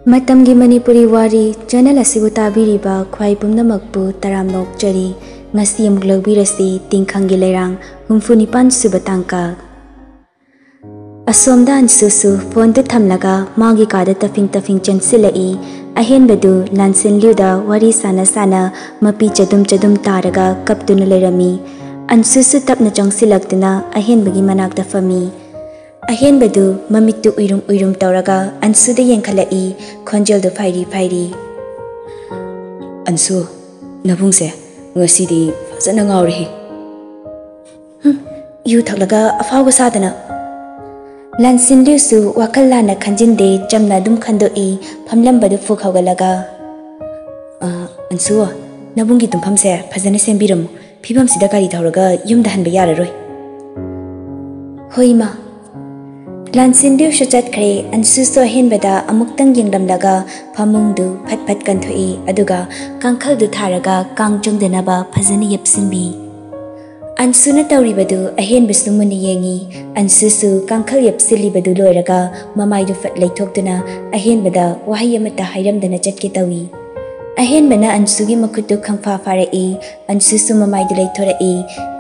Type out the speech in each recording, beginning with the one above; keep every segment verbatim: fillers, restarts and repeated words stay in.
ꯃꯇꯝꯒꯤ ꯃꯅꯤꯄꯨꯔꯤ ꯋꯥꯔꯤ ꯆꯦꯅꯦꯜ ꯑꯁꯤꯕꯨ ꯇꯥꯕꯤꯔꯤꯕ ꯈ꯭ꯋꯥꯏ ꯄꯨꯝꯅꯃꯛꯄꯨ ꯇꯔꯥꯝꯅ ꯑꯣꯛꯆꯔꯤ꯫ ꯉꯁꯤ ꯑꯃꯨꯛ ꯂꯧꯕꯤꯔꯁꯤ ꯇꯤꯡꯈꯪꯒꯤ ꯂꯩꯔꯥꯡ ꯍꯨꯝꯐꯨ ꯅꯤꯄꯥꯟ ꯁꯨꯕ ꯇꯥꯡꯀꯛ꯫ ꯑꯁꯣꯝꯗ ꯑꯟꯁꯨꯁꯨ ꯐꯣꯟꯗꯨ ꯊꯝꯂꯒ ꯃꯥꯒꯤ ꯀꯥꯗ ꯇꯐꯤꯡ ꯇꯐꯤꯡ ꯆꯪꯁꯤꯜꯂꯛꯏ꯫ ꯑꯍꯦꯟꯕꯗꯨ ꯂꯥꯟꯁꯤꯟꯂꯤꯌꯨꯗ ꯋꯥꯔꯤ ꯁꯥꯟꯅ ꯁꯥꯟꯅ ꯃꯄꯤ ꯆꯗꯨꯝ ꯆꯗꯨꯝ ꯇꯥꯔꯒ ꯀꯞꯇꯨꯅ ꯂꯩꯔꯝꯃꯤ꯫ ꯑꯟꯁꯨꯁꯨ ꯇꯞꯅ ꯆꯪꯁꯤꯜꯂꯛꯇꯨꯅ ꯑꯍꯦꯟꯕꯒꯤ ꯃꯅꯥꯛꯇ ꯐꯝꯃꯤ꯫ ꯑꯍꯦꯟꯕꯗꯨ ꯃꯃꯤꯠꯇꯨ ꯎꯏꯔꯨꯝ ꯎꯏꯔꯨꯝ ꯇꯧꯔꯒ ꯑꯟꯁꯨꯗ ꯌꯦꯡꯈꯠꯂꯛꯏ, ꯈꯣꯟꯖꯦꯜꯗꯨ ꯐꯥꯏꯔꯤ ꯐꯥꯏꯔꯤ꯫ "ꯑꯟꯁꯨ, ꯅꯕꯨꯡꯁꯦ ꯉꯁꯤꯗꯤ ꯐꯖꯅ ꯉꯥꯎꯔꯦꯍꯦ꯫ ꯍꯨꯝ, ꯌꯨ ꯊꯛꯂꯒ ꯑꯐꯥꯎꯕ ꯁꯥꯗꯅ꯫" ꯂꯥꯟꯁꯤꯟꯂꯤꯌꯨꯁꯨ ꯋꯥꯈꯜ ꯂꯥꯟꯅ ꯈꯟꯖꯤꯟꯗꯦ, ꯆꯝꯅ ꯑꯗꯨꯝ ꯈꯟꯗꯣꯛꯏ, ꯐꯝꯂꯝꯕꯗꯨ ꯐꯨꯛ ꯍꯧꯒꯠꯂꯒ꯫ "ꯑ, ꯑꯟꯁꯨ, ꯅꯕꯨꯡꯒꯤ ꯇꯨꯝꯐꯝꯁꯦ ꯐꯖꯅ ꯁꯦꯝꯕꯤꯔꯝꯃꯨ꯫ ꯐꯤꯕꯝꯁꯤꯗ ꯒꯥꯔꯤ ꯊꯧꯔꯒ ꯌꯨꯝꯗ ꯍꯟꯕ ꯌꯥꯔꯔꯣꯏ꯫" "ꯍꯣꯏ, ꯏꯃꯥ꯫" ꯂꯥꯟꯁꯤꯟꯂꯤꯌꯨꯁꯨ ꯆꯠꯈ꯭ꯔꯦ꯫ ꯑꯟꯁꯨꯁꯨ ꯑꯍꯦꯟꯕꯗ ꯑꯃꯨꯛꯇꯪ ꯌꯦꯡꯂꯝꯂꯒ ꯐꯃꯨꯡꯗꯨ ꯐꯠ ꯐꯠ ꯀꯟꯊꯣꯛꯏ, ꯑꯗꯨꯒ ꯀꯥꯡꯈꯜꯗꯨ ꯊꯥꯔꯒ ꯀꯥꯡ ꯆꯪꯗꯅꯕ ꯐꯖꯅ ꯌꯦꯞꯁꯤꯟꯕꯤ꯫ ꯑꯟꯁꯨꯅ ꯇꯧꯔꯤꯕꯗꯨ ꯑꯍꯦꯟꯕꯁꯨ ꯃꯨꯟꯅ ꯌꯦꯡꯏ꯫ ꯑꯟꯁꯨꯁꯨ ꯀꯥꯡꯈꯜ ꯌꯦꯞꯁꯤꯜꯂꯤꯕꯗꯨ ꯂꯣꯏꯔꯒ ꯃꯃꯥꯏꯗꯨ ꯐꯠ ꯂꯩꯊꯣꯛꯇꯨꯅ ꯑꯍꯦꯟꯕꯗ ꯋꯥꯍꯩ ꯑꯃꯠꯇ ꯍꯥꯏꯔꯝꯗꯅ ꯆꯠꯀꯦ ꯇꯧꯏ꯫ ꯑꯍꯦꯟꯕꯅ ꯑꯟꯁꯨꯒꯤ ꯃꯈꯨꯠꯇꯨ ꯈꯪꯐꯥ ꯐꯥꯔꯛꯏ꯫ ꯑꯟꯁꯨꯁꯨ ꯃꯃꯥꯏꯗꯨ ꯂꯩꯊꯣꯔꯛꯏ꯫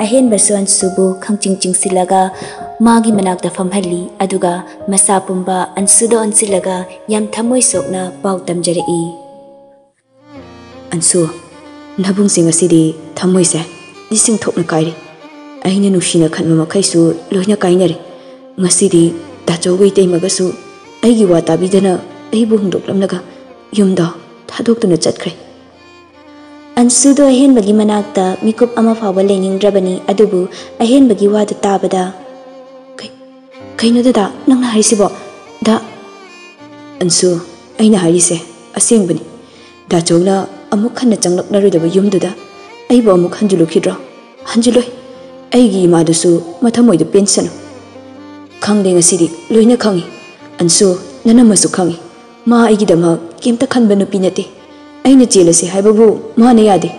ꯑꯍꯦꯟꯕꯁꯨ ꯑꯟꯁꯨꯕꯨ ꯈꯪꯆꯤꯡ ꯆꯤꯡꯁꯤꯜꯂꯒ ꯃꯥꯒꯤ ꯃꯅꯥꯛꯇ ꯐꯝꯍꯜꯂꯤ, ꯑꯗꯨꯒ ꯃꯁꯥ ꯄꯨꯝꯕ ꯑꯟꯁꯨꯗ ꯑꯣꯟꯁꯤꯜꯂꯒ ꯌꯥꯝ ꯊꯃꯣꯏ ꯁꯣꯛꯅ ꯄꯥꯎ ꯇꯝꯖꯔꯛꯏ꯫ "ꯑꯟꯁꯨ, ꯅꯕꯨꯡꯁꯦ ꯉꯁꯤꯗꯤ ꯊꯃꯣꯏꯁꯦ ꯂꯤꯁꯤꯡ ꯊꯣꯛꯅ ꯀꯥꯏꯔꯦ꯫ ꯑꯩꯅ ꯅꯨꯡꯁꯤꯅ ꯈꯟꯕ ꯃꯈꯩꯁꯨ ꯂꯣꯏꯅ ꯀꯥꯏꯅꯔꯦ꯫ ꯉꯁꯤꯗꯤ ꯗꯥꯆꯧꯒ ꯏꯇꯩꯃꯒꯁꯨ ꯑꯩꯒꯤ ꯋꯥ ꯇꯥꯕꯤꯗꯅ ꯑꯩꯕꯨ ꯍꯨꯟꯗꯣꯛꯂꯝꯂꯒ ꯌꯨꯝꯗ ꯊꯥꯗꯣꯛꯇꯨꯅ ꯆꯠꯈ꯭ꯔꯦ꯫" ꯑꯟꯁꯨꯗꯣ ꯑꯍꯦꯟꯕꯒꯤ ꯃꯅꯥꯛꯇ ꯃꯤꯀꯨꯞ ꯑꯃ ꯐꯥꯎꯕ ꯂꯩꯅꯤꯡꯗ꯭ꯔꯕꯅꯤ, ꯑꯗꯨꯕꯨ ꯑꯍꯦꯟꯕꯒꯤ ꯋꯥꯗꯨ ꯇꯥꯕꯗ, "ꯀꯩ-, ꯀꯩꯅꯣ ꯗꯗꯥ, ꯅꯪꯅ ꯍꯥꯏꯔꯤꯁꯤꯕꯣ? ꯗꯥ ꯑꯟꯁꯨ, ꯑꯩꯅ ꯍꯥꯏꯔꯤꯁꯦ ꯑꯁꯦꯡꯕꯅꯤ꯫ ꯗꯥꯆꯧꯅ ꯑꯃꯨꯛ ꯍꯟꯅ ꯆꯪꯂꯛꯂꯔꯣꯏꯗꯕ ꯌꯨꯝꯗꯨꯗ ꯑꯩꯕꯨ ꯑꯃꯨꯛ ꯍꯟꯖꯤꯜꯂꯨꯈꯤꯗ꯭ꯔꯣ? ꯍꯟꯖꯤꯜꯂꯣꯏ꯫ ꯑꯩꯒꯤ ꯏꯃꯥꯗꯨꯁꯨ ꯃꯊꯃꯣꯏꯗ ꯄꯦꯟꯁꯅꯨ꯫ ꯈꯪꯗꯦ, ꯉꯁꯤꯗꯤ ꯂꯣꯏꯅ ꯈꯪꯉꯤ꯫ ꯑꯟꯁꯨ, ꯅꯅꯝꯃꯁꯨ ꯈꯪꯉꯤ꯫ ꯃꯥ ꯑꯩꯒꯤꯗꯃꯛ ꯀꯩꯝꯇ ꯈꯟꯕ ꯅꯨꯄꯤ ꯅꯠꯇꯦ꯫ ꯑꯩꯅ ꯆꯦꯜꯂꯁꯤ ꯍꯥꯏꯕꯕꯨ ꯃꯥꯅ ꯌꯥꯗꯦ꯫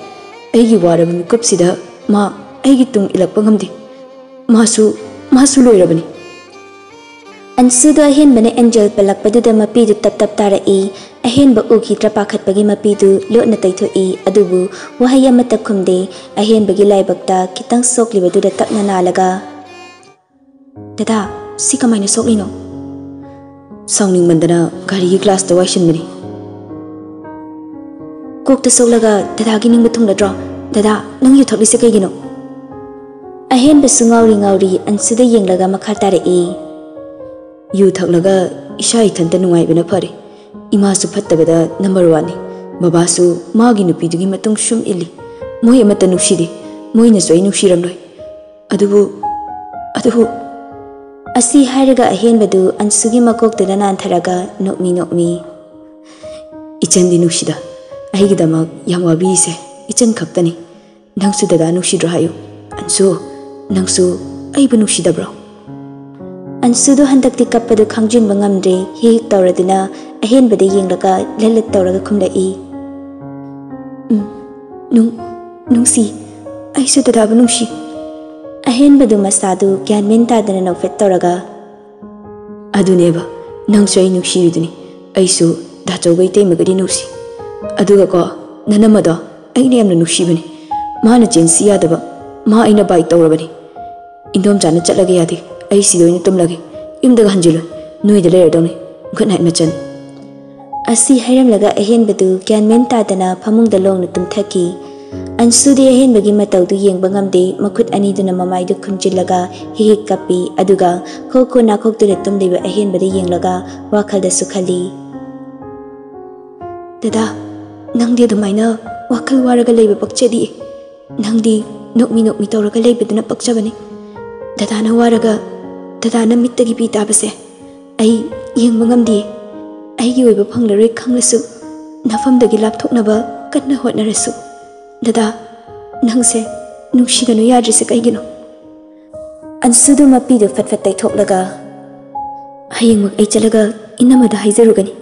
ꯑꯩꯒꯤ ꯋꯥꯔꯕ ꯃꯤꯀꯨꯞꯁꯤꯗ ꯃꯥ ꯑꯩꯒꯤ ꯇꯨꯡ ꯏꯜꯂꯛꯄ ꯉꯝꯗꯦ꯫ ꯃꯥꯁꯨ, ꯃꯥꯁꯨ ꯂꯣꯏꯔꯕꯅꯤ꯫" ꯑꯟꯁꯨꯗꯣ ꯑꯍꯦꯟꯕꯅ ꯑꯦꯟꯖꯦꯜ ꯄꯜꯂꯛꯄꯗꯨꯗ ꯃꯄꯤꯗꯨ ꯇꯞ ꯇꯞ ꯇꯥꯔꯛꯏ꯫ ꯑꯍꯦꯟꯕ ꯎꯈꯤꯗ꯭ꯔꯥ ꯄꯥꯈꯠꯄꯒꯤ ꯃꯄꯤꯗꯨ ꯂꯣꯠꯅ ꯇꯩꯊꯣꯛꯏ, ꯑꯗꯨꯕꯨ ꯋꯥꯍꯩ ꯑꯃꯠꯇ ꯈꯨꯝꯗꯦ꯫ ꯑꯍꯦꯟꯕꯒꯤ ꯂꯥꯏꯕꯛꯇ ꯈꯤꯇꯪ ꯁꯣꯛꯂꯤꯕꯗꯨꯗ ꯇꯞꯅ ꯅꯥꯜꯂꯒ, "ꯗꯗꯥ, ꯁꯤ ꯀꯃꯥꯏꯅ ꯁꯣꯛꯂꯤꯅꯣ?" "ꯁꯥꯎꯅꯤꯡꯃꯟꯗꯅ ꯒꯥꯔꯤꯒꯤ ꯒ꯭ꯂꯥꯁꯇ ꯋꯥꯏꯁꯤꯟꯕꯅꯤ꯫" "ꯀꯣꯛꯇ ꯁꯣꯛꯂꯒ ꯗꯗꯥꯒꯤ ꯅꯤꯡꯕ ꯊꯨꯡꯂꯗ꯭ꯔꯣ? ꯗꯗꯥ, ꯅꯪ ꯌꯨ ꯊꯛꯂꯤꯁꯦ ꯀꯩꯒꯤꯅꯣ?" ꯑꯍꯦꯟꯕꯁꯨ ꯉꯥꯎꯔꯤ ꯉꯥꯎꯔꯤ ꯑꯟꯁꯨꯗ ꯌꯦꯡꯂꯒ ꯃꯈꯥ ꯇꯥꯔꯛꯏ꯫ "ꯌꯨ ꯊꯛꯂꯒ ꯏꯁꯥ ꯏꯊꯟꯇ ꯅꯨꯡꯉꯥꯏꯕꯅ ꯐꯔꯦ꯫ ꯏꯃꯥꯁꯨ ꯐꯠꯇꯕꯗ ꯅꯝꯕꯔ ꯋꯥꯟꯅꯤ꯫ ꯕꯕꯥꯁꯨ ꯃꯥꯒꯤ ꯅꯨꯄꯤꯗꯨꯒꯤ ꯃꯇꯨꯡ ꯁꯨꯝ ꯏꯜꯂꯤ꯫ ꯃꯣꯏ ꯑꯃꯠꯇ ꯅꯨꯡꯁꯤꯗꯦ꯫ ꯃꯣꯏꯅꯁꯨ ꯑꯩ ꯅꯨꯡꯁꯤꯔꯝꯂꯣꯏ꯫ ꯑꯗꯨꯕꯨ, ꯑꯗꯨꯕꯨ꯫" ꯑꯁꯤ ꯍꯥꯏꯔꯒ ꯑꯍꯦꯟꯕꯗꯨ ꯑꯟꯁꯨꯒꯤ ꯃꯀꯣꯛꯇꯨꯗ ꯅꯥꯟꯊꯔꯒ ꯅꯣꯛꯃꯤ ꯅꯣꯛꯃꯤ, "ꯏꯆꯟꯗꯤ ꯅꯨꯡꯁꯤꯗ꯫ ꯑꯩꯒꯤꯗꯃꯛ ꯌꯥꯝ ꯋꯥꯕꯤꯔꯤꯁꯦ ꯏꯆꯟ ꯈꯛꯇꯅꯤ꯫ ꯅꯪꯁꯨ ꯗꯗꯥ ꯅꯨꯡꯁꯤꯗ꯭ꯔꯣ ꯍꯥꯏꯌꯨ꯫ ꯑꯟꯁꯨ, ꯅꯪꯁꯨ ꯑꯩꯕꯨ ꯅꯨꯡꯁꯤꯗꯕ꯭ꯔꯣ?" ꯑꯟꯁꯨꯗꯣ ꯍꯟꯗꯛꯇꯤ ꯀꯞꯄꯗꯨ ꯈꯥꯡꯖꯤꯟꯕ ꯉꯝꯗ꯭ꯔꯦ꯫ ꯍꯤꯛ ꯍꯤꯛ ꯇꯧꯔꯗꯨꯅ ꯑꯍꯦꯟꯕꯗ ꯌꯦꯡꯂꯒ ꯂꯠ ꯂꯠ ꯇꯧꯔꯒ ꯈꯨꯝꯂꯛꯏ, "ꯎꯝ, ꯅꯨꯡ-, ꯅꯨꯡꯁꯤ꯫ ꯑꯩꯁꯨ ꯗꯗꯥꯕꯨ ꯅꯨꯡꯁꯤ꯫" ꯑꯍꯦꯟꯕꯗꯨ ꯃꯁꯥꯗꯨ ꯒ꯭ꯌꯥꯟ ꯃꯦꯟ ꯇꯥꯗꯅ ꯅꯣꯛꯐꯦꯠ ꯇꯧꯔꯒ, "ꯑꯗꯨꯅꯦꯕ, ꯅꯪꯁꯨ ꯑꯩ ꯅꯨꯡꯁꯤꯔꯤꯗꯨꯅꯤ꯫ ꯑꯩꯁꯨ ꯗꯥꯆꯧꯒ ꯏꯇꯩꯃꯒꯗꯤ ꯅꯨꯡꯁꯤ꯫ ꯑꯗꯨꯒꯀꯣ, ꯅꯅꯝꯃꯗꯣ ꯑꯩꯅ ꯌꯥꯝꯅ ꯅꯨꯡꯁꯤꯕꯅꯤ꯫ ꯃꯥꯅ ꯆꯦꯟꯁꯤ ꯌꯥꯗꯕ, ꯃꯥ ꯑꯩꯅ ꯕꯥꯏꯛ ꯇꯧꯔꯕꯅꯤ꯫ ꯏꯟꯗꯣꯝꯆꯥꯅ ꯆꯠꯂꯒꯦ ꯌꯥꯗꯦ, ꯑꯩ ꯁꯤꯗ ꯑꯣꯏꯅ ꯇꯨꯝꯂꯒꯦ, ꯌꯨꯝꯗꯒ ꯍꯟꯖꯤꯜꯂꯣꯏ, ꯅꯣꯏꯗ ꯂꯩꯔꯗꯧꯅꯤ꯫ Good night ꯃꯆꯟ꯫" ꯑꯁꯤ ꯍꯥꯏꯔꯝꯂꯒ ꯑꯍꯦꯟꯕꯗꯨ ꯒ꯭ꯌꯥꯟ ꯃꯦꯟ ꯇꯥꯗꯅ ꯐꯃꯨꯡꯗ ꯂꯣꯡꯅ ꯇꯨꯝꯊꯈꯤ꯫ ꯑꯟꯁꯨꯗꯤ ꯑꯍꯦꯟꯕꯒꯤ ꯃꯇꯧꯗꯨ ꯌꯦꯡꯕ ꯉꯝꯗꯦ꯫ ꯃꯈꯨꯠ ꯑꯅꯤꯗꯨꯅ ꯃꯃꯥꯏꯗꯨ ꯈꯨꯝꯖꯤꯜꯂꯒ ꯍꯤꯛ ꯍꯤꯛ ꯀꯞꯄꯤ꯫ ꯑꯗꯨꯒ ꯈꯣꯛ ꯈꯣꯛ ꯅꯥꯈꯣꯛꯇꯨꯅ ꯇꯨꯝꯂꯤꯕ ꯑꯍꯦꯟꯕꯗ ꯌꯦꯡꯂꯒ ꯋꯥꯈꯜꯗꯁꯨ ꯈꯜꯂꯤ, "ꯗꯗꯥ, ꯅꯪꯗꯤ ꯑꯗꯨꯃꯥꯏꯅ ꯋꯥꯈꯜ ꯋꯥꯔꯒ ꯂꯩꯕ ꯄꯛꯆꯗꯤꯌꯦ꯫ ꯅꯪꯗꯤ ꯅꯣꯛꯃꯤ ꯅꯣꯛꯃꯤ ꯇꯧꯔꯒ ꯂꯩꯕꯗꯨꯅ ꯄꯛꯆꯕꯅꯤ꯫ ꯗꯗꯥꯅ ꯋꯥꯔꯒ ꯗꯗꯥꯅ ꯃꯤꯠꯇꯒꯤ ꯄꯤ ꯇꯥꯕꯁꯦ ꯑꯩ ꯌꯦꯡꯕ ꯉꯝꯗꯤꯌꯦ꯫ ꯑꯩꯒꯤ ꯑꯣꯏꯕ ꯐꯪꯂꯔꯣꯏ ꯈꯪꯂꯁꯨ, ꯅꯐꯝꯗꯒꯤ ꯂꯥꯞꯊꯣꯛꯅꯕ ꯀꯟꯅ ꯍꯣꯠꯅꯔꯁꯨ, ꯗꯗꯥ, ꯅꯪꯁꯦ ꯅꯨꯡꯁꯤꯒꯅꯨ ꯌꯥꯗ꯭ꯔꯤꯁꯦ ꯀꯩꯒꯤꯅꯣ?" ꯑꯟꯁꯨꯗꯨ ꯃꯄꯤꯗꯨ ꯐꯠ ꯐꯠ ꯇꯩꯊꯣꯛꯂꯒ, "ꯍꯌꯦꯡꯃꯛ ꯑꯩ ꯆꯠꯂꯒ ꯏꯅꯝꯃꯗ ꯍꯥꯏꯖꯔꯨꯒꯅꯤ꯫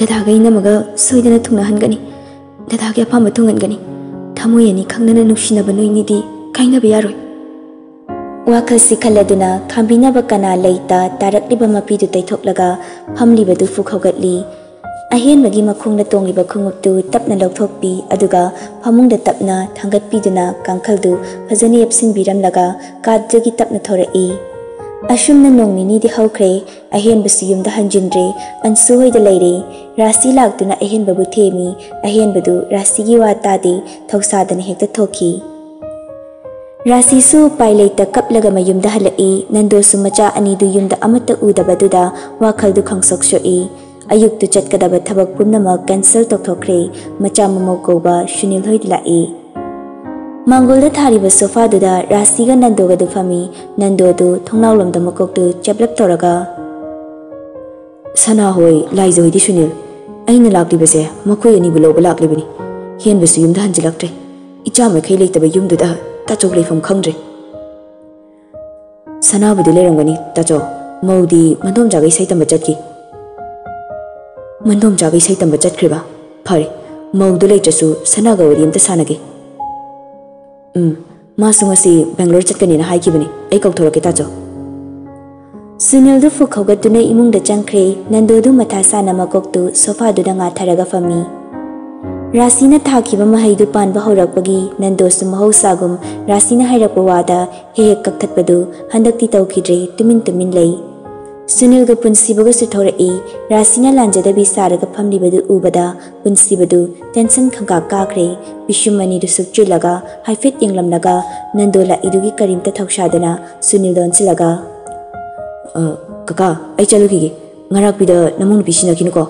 ꯗꯗꯥꯒ ꯏꯅꯝꯃꯒ ꯁꯣꯏꯗꯅ ꯊꯨꯡꯅꯍꯟꯒꯅꯤ꯫ ꯗꯗꯥꯒꯤ ꯑꯄꯥꯝꯕ ꯊꯨꯡꯍꯟꯒꯅꯤ꯫ ꯊꯃꯣꯏ ꯑꯅꯤ ꯈꯪꯅꯅ ꯅꯨꯡꯁꯤꯅꯕ ꯅꯣꯏꯅꯤꯗꯤ ꯀꯥꯏꯅꯕ ꯌꯥꯔꯣꯏ꯫" ꯋꯥꯈꯜꯁꯤ ꯈꯜꯂꯗꯨꯅ ꯈꯥꯝꯕꯤꯅꯕ ꯀꯅꯥ ꯂꯩꯇ ꯇꯥꯔꯛꯂꯤꯕ ꯃꯄꯤꯗꯨ ꯇꯩꯊꯣꯛꯂꯒ ꯐꯝꯂꯤꯕꯗꯨ ꯐꯨꯛ ꯍꯧꯒꯠꯂꯤ꯫ ꯑꯍꯦꯟꯕꯒꯤ ꯃꯈꯣꯡꯗ ꯇꯣꯡꯂꯤꯕ ꯈꯣꯡꯎꯞꯇꯨ ꯇꯞꯅ ꯂꯧꯊꯣꯛꯄꯤ, ꯑꯗꯨꯒ ꯐꯃꯨꯡꯗ ꯇꯞꯅ ꯊꯥꯡꯒꯠꯄꯤꯗꯨꯅ ꯀꯥꯡꯈꯜꯗꯨ ꯐꯖꯅ ꯌꯦꯞꯁꯤꯟꯕꯤꯔꯝꯂꯒ ꯀꯥꯗꯒꯤ ꯇꯞꯅ ꯊꯣꯔꯛꯏ꯫ ꯑꯁꯨꯝꯅ ꯅꯣꯡ ꯅꯤꯅꯤꯗꯤ ꯍꯧꯈ꯭ꯔꯦ꯫ ꯑꯍꯦꯟꯕꯁꯨ ꯌꯨꯝꯗ ꯍꯟꯖꯤꯟꯗ꯭ꯔꯦ꯫ ꯑꯟꯁꯨ ꯍꯣꯏꯗ ꯂꯩꯔꯦ꯫ ꯔꯥꯁꯤ ꯂꯥꯛꯇꯨꯅ ꯑꯍꯦꯟꯕꯕꯨ ꯊꯦꯝꯃꯤ꯫ ꯑꯍꯦꯟꯕꯗꯨ ꯔꯥꯁꯤꯒꯤ ꯋꯥ ꯇꯥꯗꯦ꯫ ꯊꯧꯁꯥꯗꯅ ꯍꯦꯛꯇ ꯊꯣꯛꯈꯤ꯫ ꯔꯥꯁꯤꯁꯨ ꯎꯄꯥꯏ ꯂꯩꯇ ꯀꯞꯂꯒ ꯃꯌꯨꯝꯗ ꯍꯜꯂꯛꯏ꯫ ꯅꯟꯗꯣꯁꯨ ꯃꯆꯥ ꯑꯅꯤꯗꯨ ꯌꯨꯝꯗ ꯑꯃꯠꯇ ꯎꯗꯕꯗꯨꯗ ꯋꯥꯈꯜꯗꯨ ꯈꯪꯁꯣꯛ ꯁꯣꯛꯏ꯫ ꯑꯌꯨꯛꯇꯨ ꯆꯠꯀꯗꯕ ꯊꯕꯛ ꯄꯨꯝꯅꯃꯛ ꯀꯦꯟꯁꯦꯜ ꯇꯧꯊꯣꯛꯈ꯭ꯔꯦ꯫ ꯃꯆꯥ ꯃꯃꯧ ꯀꯧꯕ ꯁꯨꯅꯤꯜ ꯍꯣꯏꯗ ꯂꯥꯛꯏ꯫ ꯃꯥꯡꯒꯣꯜꯗ ꯊꯥꯔꯤꯕ ꯁꯣꯐꯥꯗꯨꯗ ꯔꯥꯁꯤꯒ ꯅꯟꯗꯣꯒꯗꯨ ꯐꯝꯃꯤ꯫ ꯅꯟꯗꯣꯗꯨ ꯊꯣꯡꯅꯥꯎꯂꯣꯝꯗ ꯃꯀꯣꯛꯇꯨ ꯆꯦꯞꯂꯞ ꯇꯧꯔꯒ, "ꯁꯅꯥ ꯍꯣꯏ, ꯂꯥꯏꯖ ꯍꯣꯏꯗꯤ ꯁꯨꯅꯤꯜ, ꯑꯩꯅ ꯂꯥꯛꯂꯤꯕꯁꯦ ꯃꯈꯣꯏ ꯑꯅꯤꯕꯨ ꯂꯧꯕ ꯂꯥꯛꯂꯤꯕꯅꯤ꯫ ꯍꯦꯟꯕꯁꯨ ꯌꯨꯝꯗ ꯍꯟꯖꯤꯜꯂꯛꯇ꯭ꯔꯦ꯫ ꯏꯆꯥ ꯃꯈꯩ ꯂꯩꯇꯕ ꯌꯨꯝꯗꯨꯗ ꯇꯥꯆꯧ ꯂꯩꯐꯝ ꯈꯪꯗ꯭ꯔꯦ꯫" "ꯁꯅꯥꯕꯨꯗꯤ ꯂꯩꯔꯝꯒꯅꯤ, ꯇꯥꯆꯧ꯫ ꯃꯧꯗꯤ ꯃꯟꯗꯣꯝꯆꯥꯒ ꯏꯁꯩ ꯇꯝꯕ ꯆꯠꯈꯤ꯫" "ꯃꯟꯗꯣꯝꯆꯥꯒ ꯏꯁꯩ ꯇꯝꯕ ꯆꯠꯈ꯭ꯔꯤꯕ? ꯐꯔꯦ, ꯃꯧꯗꯨ ꯂꯩꯇ꯭ꯔꯁꯨ ꯁꯅꯥꯒ ꯋꯥꯔꯤ ꯑꯝꯇ ꯁꯥꯟꯅꯒꯦ꯫" "ꯎꯝ, ꯃꯥꯁꯨ ꯉꯁꯤ ꯕꯦꯡꯒ꯭ꯂꯣꯔ ꯆꯠꯀꯅꯤꯅ ꯍꯥꯏꯈꯤꯕꯅꯤ꯫ ꯑꯩ ꯀꯧꯊꯣꯔꯛꯀꯦ, ꯇꯥꯆꯧ꯫" ꯁꯨꯅꯤꯜꯗꯨ ꯐꯨꯛ ꯍꯧꯒꯠꯇꯨꯅ ꯏꯃꯨꯡꯗ ꯆꯪꯈ꯭ꯔꯦ꯫ ꯅꯟꯗꯣꯗꯨ ꯃꯊꯥ ꯁꯥꯅ ꯃꯀꯣꯛꯇꯨ ꯁꯣꯐꯥꯗꯨꯗ ꯉꯥꯊꯔꯒ ꯐꯝꯃꯤ꯫ ꯔꯥꯁꯤꯅ ꯊꯥꯈꯤꯕ ꯃꯍꯩꯗꯨ ꯄꯥꯟꯕ ꯍꯧꯔꯛꯄꯒꯤ ꯅꯟꯗꯣꯁꯨ ꯃꯍꯧꯁꯥꯒꯨꯝ ꯔꯥꯁꯤꯅ ꯍꯥꯏꯔꯛꯄ ꯋꯥꯗ ꯍꯦꯛ ꯍꯦꯛ ꯀꯛꯊꯠꯄꯗꯨ ꯍꯟꯗꯛꯇꯤ ꯇꯧꯈꯤꯗ꯭ꯔꯦ, ꯇꯨꯃꯤꯟ ꯇꯨꯃꯤꯟ ꯂꯩ꯫ ꯁꯨꯅꯤꯜꯒ ꯄꯨꯟꯁꯤꯕꯒꯁꯨ ꯊꯣꯔꯛꯏ꯫ ꯔꯥꯁꯤꯅ ꯂꯥꯟꯖꯗꯕꯤ ꯁꯥꯔꯒ ꯐꯝꯂꯤꯕꯗꯨ ꯎꯕꯗ ꯄꯨꯟꯁꯤꯕꯗꯨ ꯇꯦꯟꯁꯟ ꯈꯪꯀꯥ ꯀꯥꯈ꯭ꯔꯦ꯫ ꯄꯤꯁꯨꯝ ꯑꯅꯤꯗꯨ ꯁꯨꯛꯆꯤꯜꯂꯒ ꯍꯥꯏꯐꯦꯠ ꯌꯦꯡꯂꯝꯂꯒ ꯅꯟꯗꯣ ꯂꯥꯛꯏꯗꯨꯒꯤ ꯀꯔꯤꯝꯇ ꯊꯧꯁꯥꯗꯅ ꯁꯨꯅꯤꯜꯗ ꯑꯣꯟꯁꯤꯜꯂꯒ, "ꯑ, ꯀꯀꯥ, ꯑꯩ ꯆꯠꯂꯨꯈꯤꯒꯦ꯫ ꯉꯔꯥꯛꯄꯤꯗ ꯅꯃꯧ ꯅꯨꯄꯤ ꯁꯤꯟꯅꯈꯤꯅꯨꯀꯣ꯫"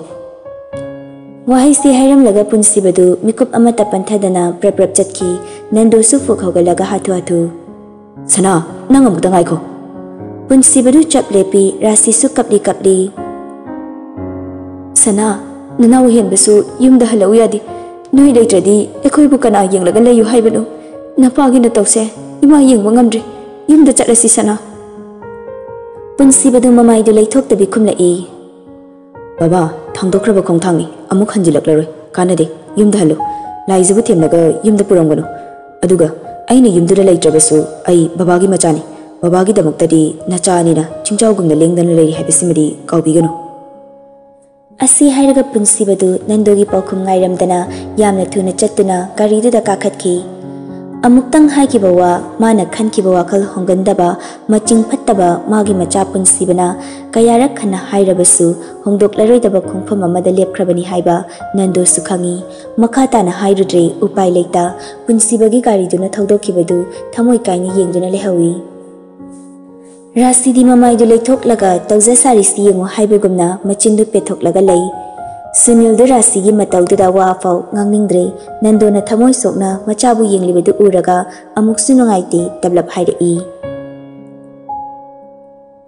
ꯋꯥꯍꯩꯁꯤ ꯍꯥꯏꯔꯝꯂꯒ ꯄꯨꯟꯁꯤꯕꯗꯨ ꯃꯤꯀꯨꯞ ꯑꯃꯠꯇ ꯄꯟꯊꯗꯅ ꯄ꯭ꯔꯞ ꯄ꯭ꯔꯞ ꯆꯠꯈꯤ꯫ ꯅꯟꯗꯣꯁꯨ ꯐꯨꯛ ꯍꯧꯒꯠꯂꯒ ꯍꯥꯊꯨ ꯍꯥꯊꯨ, "ꯁꯅꯥ, ꯅꯪ ꯑꯃꯨꯛꯇ ꯉꯥꯏꯈꯣ꯫" ꯄꯨꯟꯁꯤꯕꯗꯨ ꯆꯞ ꯂꯦꯞꯄꯤ꯫ ꯔꯥꯁꯤꯁꯨ ꯀꯞꯂꯤ ꯀꯞꯂꯤ꯫ "ꯁꯅꯥ, ꯅꯅꯥꯎ ꯍꯦꯟꯕꯁꯨ ꯌꯨꯝꯗ ꯍꯜꯂꯛꯎ ꯌꯥꯗꯦ꯫ ꯅꯣꯏ ꯂꯩꯇ꯭ꯔꯗꯤ ꯑꯩꯈꯣꯏꯕꯨ ꯀꯅꯥ ꯌꯦꯡꯂꯒ ꯂꯩꯌꯨ ꯍꯥꯏꯕꯅꯣ? ꯅꯄꯥꯒꯤ ꯅꯇꯧꯁꯦ ꯏꯃꯥ ꯌꯦꯡꯕ ꯉꯝꯗ꯭ꯔꯦ꯫ ꯌꯨꯝꯗ ꯆꯠꯂꯁꯤ, ꯁꯅꯥ꯫" ꯄꯨꯟꯁꯤꯕꯗꯨ ꯃꯃꯥꯏꯗꯨ ꯂꯩꯊꯣꯛꯇꯕꯤ ꯈꯨꯝꯂꯛꯏ꯫ "ꯕꯕꯥ, ꯊꯥꯡꯗꯣꯛꯈ꯭ꯔꯕ ꯈꯣꯡꯊꯥꯡꯅꯤ, ꯑꯃꯨꯛ ꯍꯟꯖꯤꯜꯂꯛꯂꯔꯣꯏ꯫ ꯀꯥꯟꯅꯗꯦ, ꯌꯨꯝꯗ ꯍꯜꯂꯨ꯫ ꯂꯥꯏꯖꯕꯨ ꯊꯦꯝꯂꯒ ꯌꯨꯝꯗ ꯄꯨꯔꯝꯒꯅꯨ꯫ ꯑꯗꯨꯒ ꯑꯩꯅ ꯌꯨꯝꯗꯨꯗ ꯂꯩꯇ꯭ꯔꯕꯁꯨ ꯑꯩ ꯕꯕꯥꯒꯤ ꯃꯆꯥꯅꯤ꯫ ꯕꯕꯥꯒꯤꯗꯃꯛꯇꯗꯤ ꯅꯆꯥꯅꯤꯅ ꯆꯤꯡꯖꯥꯎꯒꯨꯝꯅ ꯂꯦꯡꯗꯅ ꯂꯩꯔꯤ ꯍꯥꯏꯕꯁꯤꯃꯗꯤ ꯀꯥꯎꯕꯤꯒꯅꯨ꯫ ꯑꯁꯤ ꯍꯥꯏꯔꯒ ꯄꯨꯟꯁꯤꯕꯗꯨ ꯅꯟꯗꯨꯒꯤ ꯄꯥꯎꯈꯨꯝ ꯉꯥꯏꯔꯝꯗꯅ ꯌꯥꯝꯅ ꯊꯨꯅ ꯆꯠꯇꯨꯅ ꯒꯥꯔꯤꯗꯨꯗ ꯀꯥꯈꯠꯈꯤ꯫ ꯑꯃꯨꯛꯇꯪ ꯍꯥꯏꯈꯤꯕ ꯋꯥ, ꯃꯥꯅ ꯈꯟꯈꯤꯕ ꯋꯥꯈꯜ ꯍꯣꯡꯒꯟꯗꯕ, ꯃꯆꯤꯡ ꯐꯠꯇꯕ ꯃꯥꯒꯤ ꯃꯆꯥ ꯄꯨꯟꯁꯤꯕꯅ ꯀꯌꯥꯔꯛ ꯍꯟꯅ ꯍꯥꯏꯔꯕꯁꯨ ꯍꯣꯡꯗꯣꯛꯂꯔꯣꯏꯗꯕ ꯈꯣꯡꯐꯝ ꯑꯃꯗ ꯂꯦꯞꯈ꯭ꯔꯕꯅꯤ ꯍꯥꯏꯕ ꯅꯟꯗꯨꯁꯨ ꯈꯪꯏ꯫ ꯃꯈꯥ ꯇꯥꯅ ꯍꯥꯏꯔꯨꯗ꯭ꯔꯦ, ꯎꯄꯥꯏ ꯂꯩꯇ ꯄꯨꯟꯁꯤꯕꯒꯤ ꯒꯥꯔꯤꯗꯨꯅ ꯊꯧꯗꯣꯛꯈꯤꯕꯗꯨ ꯊꯃꯣꯏ ꯀꯥꯏꯅ ꯌꯦꯡꯗꯨꯅ ꯂꯩꯍꯧꯏ꯫ ꯔꯥꯁꯤꯗꯤ ꯃꯃꯥꯏꯗꯨ ꯂꯩꯊꯣꯛꯂꯒ ꯇꯧꯖ ꯁꯥꯔꯤꯁꯤ ꯌꯦꯡꯉꯨ ꯍꯥꯏꯕꯒꯨꯝꯅ ꯃꯆꯤꯟꯗꯨ ꯄꯦꯊꯣꯛꯂꯒ ꯂꯩ꯫ ꯁꯨꯅꯤꯜꯗꯨ ꯔꯥꯁꯤꯒꯤ ꯃꯇꯧꯗꯨꯗ ꯋꯥ ꯑꯐꯥꯎ ꯉꯥꯡꯅꯤꯡꯗ꯭ꯔꯦ꯫ ꯅꯟꯗꯣꯅ ꯊꯃꯣꯏ ꯁꯣꯛꯅ ꯃꯆꯥꯕꯨ ꯌꯦꯡꯂꯤꯕꯗꯨ ꯎꯔꯒ ꯑꯃꯨꯛꯁꯨ ꯅꯨꯡꯉꯥꯏꯇꯦ ꯇꯞꯂꯞ ꯍꯥꯏꯔꯛꯏ꯫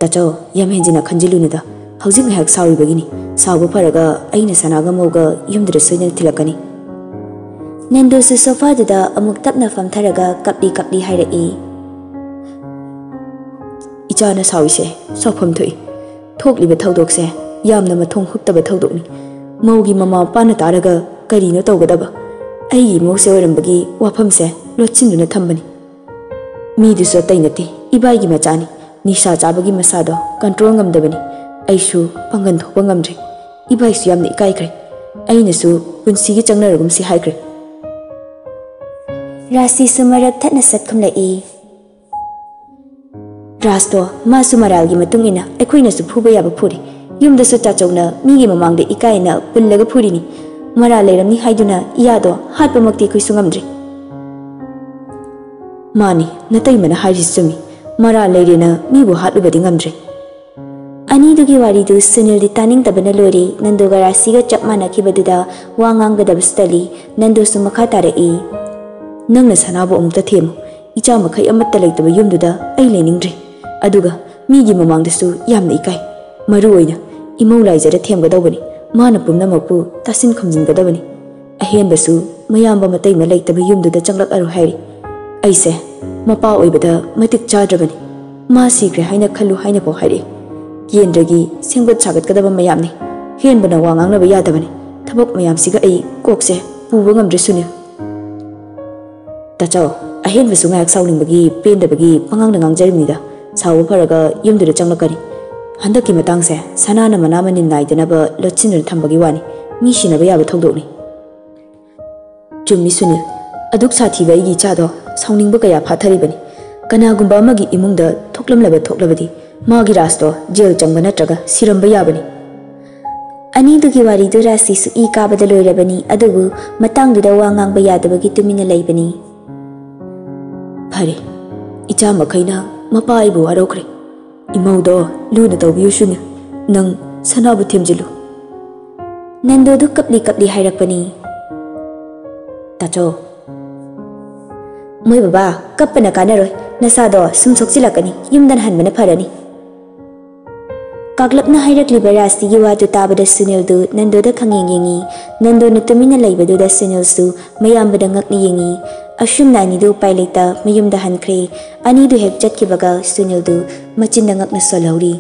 ꯇꯥꯆꯧ, ꯌꯥꯝ ꯍꯦꯟꯖꯤꯟꯅ ꯈꯟꯖꯤꯜꯂꯨꯅꯨꯗ꯫ ꯍꯧꯖꯤꯛ ꯉꯥꯏꯍꯥꯛ ꯁꯥꯎꯔꯤꯕꯒꯤꯅꯤ꯫ ꯁꯥꯎꯕ ꯐꯔꯒ ꯑꯩꯅ ꯁꯅꯥꯒ ꯃꯧꯒ ꯌꯨꯝꯗꯨꯗ ꯁꯣꯏꯗꯅ ꯊꯤꯜꯂꯛꯀꯅꯤ꯫ ꯅꯟꯗꯨꯁꯨ ꯁꯣꯐꯥꯗꯨꯗ ꯑꯃꯨꯛ ꯇꯞꯅ ꯐꯝꯊꯔꯒ ꯀꯞꯂꯤ ꯀꯞꯂꯤ ꯍꯥꯏꯔꯛꯏ꯫ ꯏꯆꯥꯅ ꯁꯥꯎꯏꯁꯦ ꯁꯥꯎꯐꯝ ꯊꯣꯛꯏ꯫ ꯊꯣꯛꯂꯤꯕ ꯊꯧꯗꯣꯛꯁꯦ ꯌꯥꯝꯅ ꯃꯊꯣꯡ ꯍꯨꯛꯇꯕ ꯊꯧꯗꯣꯛꯅꯤ꯫ ꯃꯧꯒꯤ ꯃꯃꯥ ꯃꯄꯥꯅ ꯇꯥꯔꯒ ꯀꯔꯤꯅꯣ ꯇꯧꯒꯗꯕ? ꯑꯩꯒꯤ ꯏꯃꯧꯁꯦ ꯑꯣꯏꯔꯝꯕꯒꯤ ꯋꯥꯐꯝꯁꯦ ꯂꯣꯠꯁꯤꯟꯗꯨꯅ ꯊꯝꯕꯅꯤ꯫ ꯃꯤꯗꯨꯁꯨ ꯑꯇꯩ ꯅꯠꯇꯦ, ꯏꯕꯥꯏꯒꯤ ꯃꯆꯥꯅꯤ꯫ ꯅꯤꯁꯥ ꯆꯥꯕꯒꯤ ꯃꯁꯥꯗꯣ ꯀꯟꯇ꯭ꯔꯣꯜ ꯉꯝꯗꯕꯅꯤ꯫ ꯑꯩꯁꯨ ꯄꯥꯡꯒꯟ ꯊꯣꯛꯄ ꯉꯝꯗ꯭ꯔꯦ꯫ ꯏꯕꯥꯏꯁꯨ ꯌꯥꯝꯅ ꯏꯀꯥꯏꯈ꯭ꯔꯦ꯫ ꯑꯩꯅꯁꯨ ꯄꯨꯟꯁꯤꯒꯤ ꯆꯪꯅꯔꯒꯨꯝꯁꯤ ꯍꯥꯏꯈ꯭ꯔꯦ꯫ ꯔꯥꯁꯤꯁꯨ ꯃꯔꯛ ꯊꯠꯅ ꯁꯛꯈꯨꯝꯂꯛꯏ꯫ ꯔꯥꯖꯇꯣ ꯃꯥꯁꯨ ꯃꯔꯥꯜꯒꯤ ꯃꯇꯨꯡ ꯏꯟꯅ ꯑꯩꯈꯣꯏꯅꯁꯨ ꯐꯨꯕ ꯌꯥꯕ ꯐꯨꯔꯤ꯫ ꯌꯨꯝꯗꯁꯨ ꯇꯥꯆꯧꯅ ꯃꯤꯒꯤ ꯃꯃꯥꯡꯗ ꯏꯀꯥꯏꯅ ꯄꯨꯜꯂꯒ ꯐꯨꯔꯤꯅꯤ꯫ ꯃꯔꯥꯜ ꯂꯩꯔꯝꯅꯤ ꯍꯥꯏꯗꯨꯅ ꯏꯌꯥꯗꯣ ꯍꯥꯠꯄꯃꯛꯇꯤ ꯑꯩꯈꯣꯏꯁꯨ ꯉꯝꯗ꯭ꯔꯤ꯫ ꯃꯥꯅꯤ, ꯅꯇꯩꯃꯅ ꯍꯥꯏꯔꯤꯁꯤ ꯆꯨꯝꯃꯤ꯫ ꯃꯔꯥꯜ ꯂꯩꯔꯦꯅ ꯃꯤꯕꯨ ꯍꯥꯠꯂꯨꯕꯗꯤ ꯉꯝꯗ꯭ꯔꯦ꯫ ꯑꯅꯤꯗꯨꯒꯤ ꯋꯥꯔꯤꯗꯨ ꯁꯨꯅꯤꯜꯗꯤ ꯇꯥꯅꯤꯡꯗꯕꯅ ꯂꯣꯏꯔꯦ꯫ ꯅꯟꯗꯨꯒ ꯔꯥꯁꯤꯒ ꯆꯞ ꯃꯥꯟꯅꯈꯤꯕꯗꯨꯗ ꯋꯥ ꯉꯥꯡꯒꯗꯕꯁꯨ ꯇꯜꯂꯤ꯫ ꯅꯟꯗꯨꯁꯨ ꯃꯈꯥ ꯇꯥꯔꯛꯏ꯫ ꯅꯪꯅ ꯁꯅꯥꯕꯨ ꯑꯃꯨꯛꯇ ꯊꯦꯝꯃꯨ꯫ ꯏꯆꯥ ꯃꯈꯩ ꯑꯃꯠꯇ ꯂꯩꯇꯕ ꯌꯨꯝꯗꯨꯗ ꯑꯩ ꯂꯩꯅꯤꯡꯗ꯭ꯔꯦ꯫ ꯑꯗꯨꯒ ꯃꯤꯒꯤ ꯃꯃꯥꯡꯗꯁꯨ ꯌꯥꯝꯅ ꯏꯀꯥꯏ꯫ ꯃꯔꯨ ꯑꯣꯏꯅ ꯏꯃꯧ ꯂꯥꯏꯖꯗ ꯊꯦꯝꯒꯗꯧꯕꯅꯤ꯫ ꯃꯥꯅ ꯄꯨꯝꯅꯃꯛꯄꯨ ꯇꯥꯁꯤꯟ ꯈꯨꯝꯖꯤꯟꯒꯗꯕꯅꯤ꯫ ꯑꯍꯦꯟꯕꯁꯨ ꯃꯌꯥꯝꯕ ꯃꯇꯩꯃ ꯂꯩꯇꯕ ꯌꯨꯝꯗꯨꯗ ꯆꯪꯂꯛꯑꯔꯣꯏ ꯍꯥꯏꯔꯤ꯫ ꯑꯩꯁꯦ ꯃꯄꯥ ꯑꯣꯏꯕꯗ ꯃꯇꯤꯛ ꯆꯥꯗ꯭ꯔꯕꯅꯤ꯫ ꯃꯥ ꯁꯤꯈ꯭ꯔꯦ ꯍꯥꯏꯅ ꯈꯜꯂꯨ ꯍꯥꯏꯅꯐꯥꯎ ꯍꯥꯏꯔꯛꯏ꯫ ꯀꯦꯟꯗ꯭ꯔꯒꯤ ꯁꯦꯝꯒꯠ ꯁꯥꯒꯠꯀꯗꯕ ꯃꯌꯥꯝꯅꯤ꯫ ꯍꯦꯟꯕꯅ ꯋꯥ ꯉꯥꯡꯅꯕ ꯌꯥꯗꯕꯅꯤ꯫ ꯊꯕꯛ ꯃꯌꯥꯝꯁꯤꯒ ꯑꯩ ꯀꯣꯛꯁꯦ ꯄꯨꯕ ꯉꯝꯗ꯭ꯔꯦ ꯁꯨꯅꯤꯜ꯫ ꯇꯥꯆꯧ, ꯑꯍꯦꯟꯕꯁꯨ ꯉꯥꯏꯍꯥꯛ ꯁꯥꯎꯅꯤꯡꯕꯒꯤ, ꯄꯦꯟꯗꯕꯒꯤ ꯄꯉꯥꯡꯗ ꯉꯥꯡꯖꯔꯤꯕꯅꯤꯗ꯫ ꯁꯥꯎꯕ ꯐꯔꯒ ꯌꯨꯝꯗꯨꯗ ꯆꯪꯂꯛꯀꯅꯤ꯫ ꯍꯟꯗꯛꯀꯤ ꯃꯇꯥꯡꯁꯦ ꯁꯅꯥꯅ ꯃꯅꯥ ꯃꯅꯤꯟ ꯅꯥꯏꯗꯅꯕ ꯂꯣꯠꯁꯤꯟꯗꯨꯅ ꯊꯝꯕꯒꯤ ꯋꯥꯅꯤ꯫ ꯃꯤ ꯁꯤꯅꯕ ꯌꯥꯕ ꯊꯧꯗꯣꯛꯅꯤ꯫ ꯆꯨꯝꯃꯤ ꯁꯨꯅꯤꯜ, ꯑꯗꯨꯛ ꯁꯥꯊꯤꯕ ꯑꯩꯒꯤ ꯏꯆꯥꯗꯣ ꯁꯥꯎꯅꯤꯡꯕ ꯀꯌꯥ ꯐꯥꯊꯔꯤꯕꯅꯤ꯫ ꯀꯅꯥꯒꯨꯝꯕ ꯑꯃꯒꯤ ꯏꯃꯨꯡꯗ ꯊꯣꯛꯂꯝꯂꯕ ꯊꯣꯛꯂꯕꯗꯤ ꯃꯥꯒꯤ ꯔꯥꯖꯇꯣ ꯖꯦꯜ ꯆꯪꯕ ꯅꯠꯇ꯭ꯔꯒ ꯁꯤꯔꯝꯕ ꯌꯥꯕꯅꯤ꯫ ꯑꯅꯤꯗꯨꯒꯤ ꯋꯥꯔꯤꯗꯨ ꯔꯥꯖꯁꯤꯁꯨ ꯏ ꯀꯥꯕꯗ ꯂꯣꯏꯔꯕꯅꯤ, ꯑꯗꯨꯕꯨ ꯃꯇꯥꯡꯗꯨꯗ ꯋꯥ ꯉꯥꯡꯕ ꯌꯥꯗꯕꯒꯤ ꯇꯨꯃꯤꯟꯅ ꯂꯩꯕꯅꯤ꯫ ꯐꯔꯦ, ꯏꯆꯥ ꯃꯈꯩꯅ ꯃꯄꯥ ꯑꯩꯕꯨ ꯋꯥꯔꯧꯈ꯭ꯔꯦ꯫ ꯏꯃꯧꯗꯣ ꯂꯨꯅ ꯇꯧꯕꯤꯌꯨ ꯁꯨꯅꯤꯜ, ꯅꯪ ꯁꯅꯥꯕꯨ ꯊꯦꯝꯖꯤꯜꯂꯨ꯫ ꯅꯟꯗꯨꯗꯨ ꯀꯞꯂꯤ ꯀꯞꯂꯤ ꯍꯥꯏꯔꯛꯄꯅꯤ꯫ ꯇꯥꯆꯧ, ꯃꯣꯏ ꯕꯕꯥ, ꯀꯞꯄꯅ ꯀꯥꯟꯅꯔꯣꯏ꯫ ꯅꯁꯥꯗꯣ ꯁꯨꯝ ꯁꯣꯛꯆꯤꯜꯂꯛꯀꯅꯤ꯫ ꯌꯨꯝꯗ ꯍꯟꯕꯅ ꯐꯔꯅꯤ꯫ ꯀꯥꯛꯂꯞꯅ ꯍꯥꯏꯔꯛꯂꯤꯕ ꯔꯥꯖꯁꯤꯒꯤ ꯋꯥꯗꯨ ꯇꯥꯕꯗ ꯁꯨꯅꯤꯜꯗꯨ ꯅꯟꯗꯨꯗ ꯈꯪꯌꯦꯡ ꯌꯦꯡꯉꯤ꯫ ꯅꯟꯗꯨꯅ ꯇꯨꯃꯤꯟꯅ ꯂꯩꯕꯗꯨꯗ ꯁꯨꯅꯤꯜꯁꯨ ꯃꯌꯥꯝꯕꯗ ꯉꯛꯅ ꯌꯦꯡꯉꯤ꯫ ꯑꯁꯨꯝꯅ ꯑꯅꯤꯗꯨ ꯎꯄꯥꯏ ꯂꯩꯇ ꯃꯌꯨꯝꯗ ꯍꯟꯈ꯭ꯔꯦ꯫ ꯑꯅꯤꯗꯨ ꯍꯦꯛ ꯆꯠꯈꯤꯕꯒ ꯁꯨꯅꯤꯜꯗꯨ ꯃꯆꯤꯟꯗ ꯉꯛꯅ ꯁꯣꯜꯍꯧꯔꯤ꯫